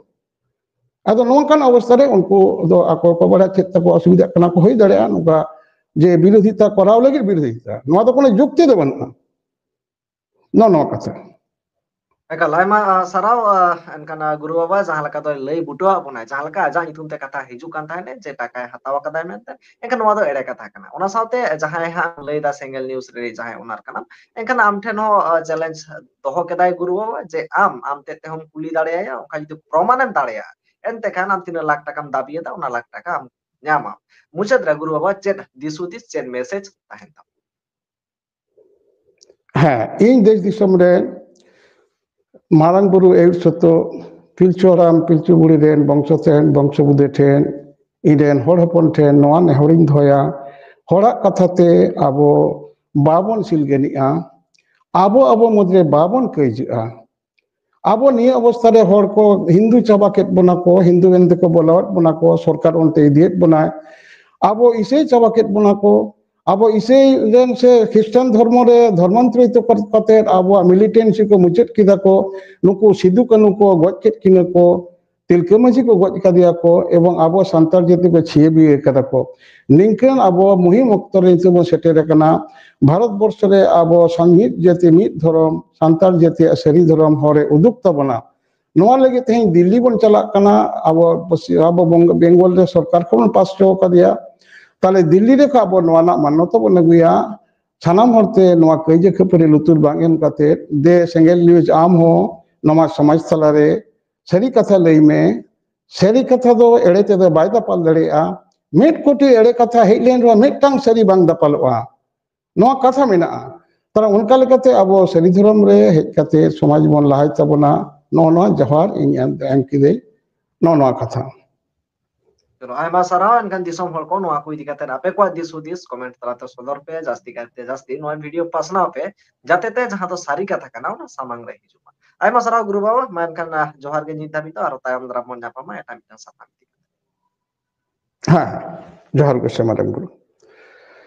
ᱟᱫᱚ ᱱᱚᱝᱠᱟᱱ ᱚᱵᱚᱥᱛᱷᱟ ᱨᱮ ᱩᱱᱠᱩ ᱫᱚ ᱟᱠᱚ ᱠᱚ ᱵᱟᱲᱟᱭ ᱪᱮᱫ ᱛᱟᱠᱚ ᱚᱥᱩᱵᱤᱫᱷᱟᱜ ᱠᱟᱱᱟ ᱠᱚ, ᱦᱩᱭ ᱫᱟᱲᱮᱭᱟᱜᱼᱟ ᱱᱚᱝᱠᱟ ᱡᱮ ᱵᱤᱨᱳᱫᱷᱤᱛᱟ ᱠᱚᱨᱟᱣ ᱞᱟᱹᱜᱤᱫ ᱵᱤᱨᱳᱫᱷᱤᱛᱟ, ᱱᱚᱣᱟ ᱫᱚ ᱠᱳᱱᱳ ᱡᱩᱠᱛᱤ ᱫᱚ ᱵᱟᱹᱱᱩᱜᱼᱟ᱾ ᱱᱚᱜᱼᱚ ᱱᱚᱣᱟ ᱠᱟᱛᱷᱟ᱾ ᱮᱠᱟᱞ ᱟᱭᱢᱟ ᱥᱟᱨᱦᱟᱣ᱾ ᱮᱱᱠᱷᱟᱱ ᱜᱩᱨᱩ ᱵᱟᱵᱟ ᱡᱟᱦᱟᱸ ᱞᱮᱠᱟ ᱫᱚᱭ ᱞᱟᱹᱭ ᱵᱩᱴᱟᱹᱣᱟᱜ ᱵᱚᱱᱟ, ᱡᱟᱦᱟᱸ ᱞᱮᱠᱟ ᱟᱡᱟᱜ ᱧᱩᱛᱩᱢ ᱛᱮ ᱠᱟᱛᱷᱟ ᱦᱤᱡᱩᱜ ᱠᱟᱱ ᱛᱟᱦᱮᱸᱫ ᱡᱮ ᱴᱟᱠᱟᱭ ᱦᱟᱛᱟᱣ ᱟᱠᱟᱫᱟᱭ ᱢᱮᱱᱛᱮ, ᱮᱱᱠᱷᱟᱱ ᱱᱚᱣᱟ ᱫᱚ ᱮᱲᱮ ᱠᱟᱛᱷᱟ ᱠᱟᱱᱟ᱾ ᱚᱱᱟ ᱥᱟᱶᱛᱮ ᱡᱟᱦᱟᱸᱭ ᱦᱟᱸᱜ ᱞᱟᱹᱭ ᱫᱟ ᱥᱮᱸᱜᱮᱞ ᱱᱤᱭᱩᱡᱽ ᱨᱮ ᱡᱟᱦᱟᱸᱭ ᱚᱱᱟᱨ ᱠᱟᱱᱟᱢ, ᱮᱱᱠᱷᱟᱱ ᱟᱢ ᱴᱷᱮᱱ ᱦᱚᱸ ᱪᱮᱞᱮᱧᱡᱽ ᱫᱚᱦᱚ ᱠᱮᱫᱟᱭ ᱜᱩᱨᱩ ᱵᱟᱵᱟ ᱡᱮ ᱟᱢ ᱟᱢ ᱛᱮᱫ ᱛᱮᱦᱚᱸᱢ ᱠᱩᱞᱤ ᱫᱟᱲᱮᱭᱟᱭᱟ᱾ ᱚᱱᱠᱟ ᱡᱩᱫᱤ ᱯᱨᱚᱢᱟᱱᱮᱢ ᱫᱟᱲᱮᱭᱟᱜᱼᱟ, ᱮᱱᱛᱮ ᱠᱷᱟᱱ ᱟᱢ ᱛᱤᱱᱟᱹᱜ ᱞᱟᱠᱷ ᱴᱟᱠᱟᱢ ᱫᱟᱵᱤᱭᱮᱫᱟ ᱚᱱᱟ ᱞᱟᱠᱷ ᱴᱟᱠᱟ ᱟᱢ ᱧᱟᱢᱟᱢ᱾ ᱢᱩᱪᱟᱹᱫ ᱨᱮ ᱜᱩᱨᱩ ᱵᱟᱵᱟ ᱪᱮᱫ ᱫᱤᱥ ᱦᱩᱫᱤᱥ, ᱪᱮᱫ ᱢᱮᱥᱮᱡᱽ ᱛᱟᱦᱮᱱ ᱛᱟᱢᱟ? ᱦᱮᱸ, ᱤᱧ ᱫᱮᱥ ᱫᱤᱥᱚᱢ ᱨᱮ ᱢᱟᱨᱟᱝ ᱵᱩᱨᱩ ᱮᱭᱩᱨ ᱥᱚᱛᱚ ᱯᱤᱞᱪᱩ ᱦᱟᱲᱟᱢ ᱯᱤᱞᱪᱩ ᱵᱩᱲᱦᱤ ᱨᱮᱱ ᱵᱚᱝᱥᱚ ᱴᱷᱮᱱ, ᱵᱚᱝᱥᱚ ᱵᱩᱫᱷᱤ ᱴᱷᱮᱱ, ᱤᱧ ᱨᱮᱱ ᱦᱚᱲ ᱦᱚᱯᱚᱱ ᱴᱷᱮᱱ ᱱᱚᱣᱟ ᱱᱮᱦᱚᱨᱤᱧ ᱫᱚᱦᱚᱭᱟ, ᱦᱚᱲᱟᱜ ᱠᱟᱛᱷᱟ ᱛᱮ ᱟᱵᱚ ᱵᱟᱵᱚᱱ ᱥᱤᱞᱜᱟᱹᱱᱤᱜᱼᱟ, ᱟᱵᱚ ᱟᱵᱚ ᱢᱩᱫᱽᱨᱮ ᱵᱟᱵᱚᱱ ᱠᱟᱹᱭᱡᱟᱹᱜᱼᱟ᱾ ᱟᱵᱚ ᱱᱤᱭᱟᱹ ᱚᱵᱚᱥᱛᱷᱟ ᱨᱮ ᱦᱚᱲ ᱠᱚ ᱦᱤᱱᱫᱩ ᱪᱟᱵᱟ ᱠᱮᱫ ᱵᱚᱱᱟ ᱠᱚ, ᱦᱤᱱᱫᱩ ᱢᱮᱱᱛᱮ ᱠᱚ ᱵᱚᱞᱟᱣᱟᱫ ᱵᱚᱱᱟ ᱠᱚ, ᱥᱚᱨᱠᱟᱨ ᱚᱱᱛᱮ ᱤᱫᱤᱭᱮᱫ ᱵᱚᱱᱟᱭ᱾ ᱟᱵᱚ ᱤᱥᱟᱹᱭ ᱪᱟᱵᱟ ᱠᱮᱫ ᱵᱚᱱᱟ ᱠᱚ, ᱟᱵᱚ ᱤᱥᱟᱹᱭ ᱨᱮᱱ ᱥᱮ ᱠᱷᱨᱤᱥᱴᱟᱱ ᱫᱷᱚᱨᱢᱚ ᱨᱮ ᱫᱷᱚᱨᱢᱟᱱᱛᱚᱨᱤᱛ ᱠᱟᱛᱮ ᱟᱵᱚᱣᱟᱜ ᱢᱤᱞᱤᱴᱮᱱᱥᱤ ᱠᱚ ᱢᱩᱪᱟᱹᱫ ᱠᱮᱫᱟ ᱠᱚ, ᱱᱩᱠᱩ ᱥᱤᱫᱩ ᱠᱟᱹᱱᱩ ᱠᱚ ᱜᱚᱡ ᱠᱮᱫ ᱠᱤᱱᱟ ᱠᱚ, ᱛᱤᱞᱠᱟᱹ ᱢᱟᱹᱡᱷᱤ ᱠᱚ ᱜᱚᱡ ᱠᱟᱫᱮᱭᱟ ᱠᱚ, ᱮᱵᱚᱝ ᱟᱵᱚ ᱥᱟᱱᱛᱟᱲ ᱡᱟᱹᱛᱤ ᱠᱚ ᱪᱷᱤᱭᱟᱹ ᱵᱤᱭᱟᱹ ᱠᱟᱫᱟ ᱠᱚ᱾ ᱱᱤᱝᱠᱟᱹᱱ ᱟᱵᱚ ᱢᱩᱦᱤᱢ ᱚᱠᱛᱚ ᱨᱮ ᱱᱤᱛᱚᱜ ᱵᱚᱱ ᱥᱮᱴᱮᱨ ᱟᱠᱟᱱᱟ᱾ ᱵᱷᱟᱨᱚᱛ ᱵᱚᱨᱥᱚ ᱨᱮ ᱟᱵᱚ ᱥᱟᱱ-, ᱢᱤᱫ ᱡᱟᱹᱛᱤ ᱢᱤᱫ ᱫᱷᱚᱨᱚᱢ, ᱥᱟᱱᱛᱟᱲ ᱡᱟᱹᱛᱤᱭᱟᱜ ᱥᱟᱹᱨᱤ ᱫᱷᱚᱨᱚᱢ ᱦᱚᱨ ᱮ ᱩᱫᱩᱜ ᱛᱟᱵᱚᱱᱟ᱾ ᱱᱚᱣᱟ ᱞᱟᱹᱜᱤᱫ ᱛᱮᱦᱮᱧ ᱫᱤᱞᱞᱤ ᱵᱚᱱ ᱪᱟᱞᱟᱜ ᱠᱟᱱᱟ᱾ ᱟᱵᱚ ᱯᱚᱥᱪᱤ-, ᱟᱵᱚ ᱵᱚᱝᱜ-, ᱵᱮᱝᱜᱚᱞ ᱨᱮ ᱥᱚᱨᱠᱟᱨ ᱠᱷᱚᱱ ᱵᱚᱱ ᱯᱟᱥ ᱦᱚᱪᱚ ᱟᱠᱟᱫᱮᱭᱟ᱾ ᱛᱟᱦᱞᱮ ᱫᱤᱞᱞᱤ ᱨᱮ ᱠᱷᱚᱱ ᱟᱵᱚ ᱱᱚᱣᱟ ᱨᱮᱱᱟᱜ ᱢᱟᱱᱱᱚᱛᱟ ᱵᱚᱱ ᱟᱹᱜᱩᱭᱟ᱾ ᱥᱟᱱᱟᱢ ᱦᱚᱲᱛᱮ ᱱᱚᱣᱟ ᱠᱟᱹᱭᱡᱟᱹ ᱠᱷᱟᱹᱯᱟᱹᱨᱤ ᱞᱩᱛᱩᱨ ᱵᱟᱝ ᱮᱢ ᱠᱟᱛᱮ ᱫᱮ ᱥᱮᱸᱜᱮᱞ ᱱᱤᱭᱩᱡᱽ ᱟᱢ ᱦᱚᱸ ᱱᱚᱣᱟ ᱥᱚᱢᱟᱡᱽ ᱛᱟᱞᱟᱨᱮ ᱥᱟᱹᱨᱤ ᱠᱟᱛᱷᱟ ᱞᱟᱹᱭ ᱢᱮ᱾ ᱥᱟᱹᱨᱤ ᱠᱟᱛᱷᱟ ᱫᱚ ᱮᱲᱮ ᱛᱮᱫᱚ ᱵᱟᱭ ᱫᱟᱯᱟᱞ ᱫᱟᱲᱮᱭᱟᱜᱼᱟ᱾ ᱢᱤᱫ ᱠᱳᱴᱤ ᱮᱲᱮ ᱠᱟᱛᱷᱟ ᱦᱮᱡ ᱞᱮᱱ ᱨᱮᱦᱚᱸ ᱢᱤᱫᱴᱟᱝ ᱥᱟᱹᱨᱤ ᱵᱟᱝ ᱫᱟᱯᱟᱞᱚᱜᱼᱟ᱾ ᱱᱚᱣᱟ ᱠᱟᱛᱷᱟ ᱢᱮᱱᱟᱜᱼᱟ᱾ ᱛᱟᱦᱞᱮ ᱚᱱᱠᱟ ᱞᱮᱠᱟᱛᱮ ᱟᱵᱚ ᱥᱟᱹᱨᱤ ᱫᱷᱚᱨᱚᱢ ᱨᱮ ᱦᱮᱡ ᱠᱟᱛᱮ ᱥᱚᱢᱟᱡᱽ ᱵᱚᱱ ᱞᱟᱦᱟᱭ ᱛᱟᱵᱚᱱᱟ᱾ ᱱᱚᱜᱼᱚ ᱱᱚᱣᱟ ᱡᱚᱦᱟᱨ ᱤᱧ ᱮᱢ, ᱮᱢ ᱠᱤᱫᱟᱹᱧ᱾ ᱱᱚᱜᱼᱚ ᱱᱚᱣᱟ ᱠᱟᱛᱷᱟ᱾ ᱪᱚᱞᱚ, ᱟᱭᱢᱟ ᱥᱟᱨᱦᱟᱣ᱾ ᱮᱱᱠᱷᱟᱱ ᱫᱤᱥᱚᱢ ᱦᱚᱲ ᱠᱚ, ᱱᱚᱣᱟ ᱠᱚ ᱤᱫᱤ ᱠᱟᱛᱮ ᱟᱯᱮ ᱠᱚᱣᱟᱜ ᱫᱤᱥ ᱦᱩᱫᱤᱥ comment ᱛᱟᱞᱟᱛᱮ ᱥᱚᱫᱚᱨ ᱯᱮ, ᱡᱟᱹᱥᱛᱤ ᱠᱟᱭᱛᱮ ᱡᱟᱹᱥᱛᱤ ᱱᱚᱣᱟ video ᱯᱟᱥᱱᱟᱣ ᱯᱮ, ᱡᱟᱛᱮ ᱛᱮ ᱡᱟᱦᱟᱸ ᱫᱚ ᱥᱟᱹᱨᱤ ᱠᱟᱛᱷᱟ ᱠᱟᱱᱟ ᱚᱱᱟ ᱥᱟᱢᱟᱝ ᱨᱮ ᱦᱤᱡᱩᱜ ᱢᱟ᱾ ᱟᱭᱢᱟ ᱥᱟᱨᱦᱟᱣ ᱜᱩᱨᱩ ᱵᱟᱵᱟ᱾ ᱢᱟ ᱮᱱᱠᱷᱟᱱ, ᱟᱦ, ᱡᱚᱦᱟᱨ ᱜᱮ ᱱᱤᱛ ᱫᱷᱟᱹᱵᱤᱡ ᱫᱚ, ᱟᱨᱚ ᱛᱟᱭᱚᱢ ᱫᱟᱨᱟᱢ ᱵᱚᱱ ᱧᱟᱯᱟᱢᱟ ᱮᱴᱟᱜ ᱢᱤᱫᱴᱟᱝ ᱥᱟᱛᱟᱢ ᱤᱫᱤ ᱠᱟᱛᱮ᱾ ᱦᱮᱸ, ᱡᱚᱦᱟᱨ ᱜᱮ ᱥᱮ ᱢᱟᱨᱟᱝ ᱜᱩᱨᱩ᱾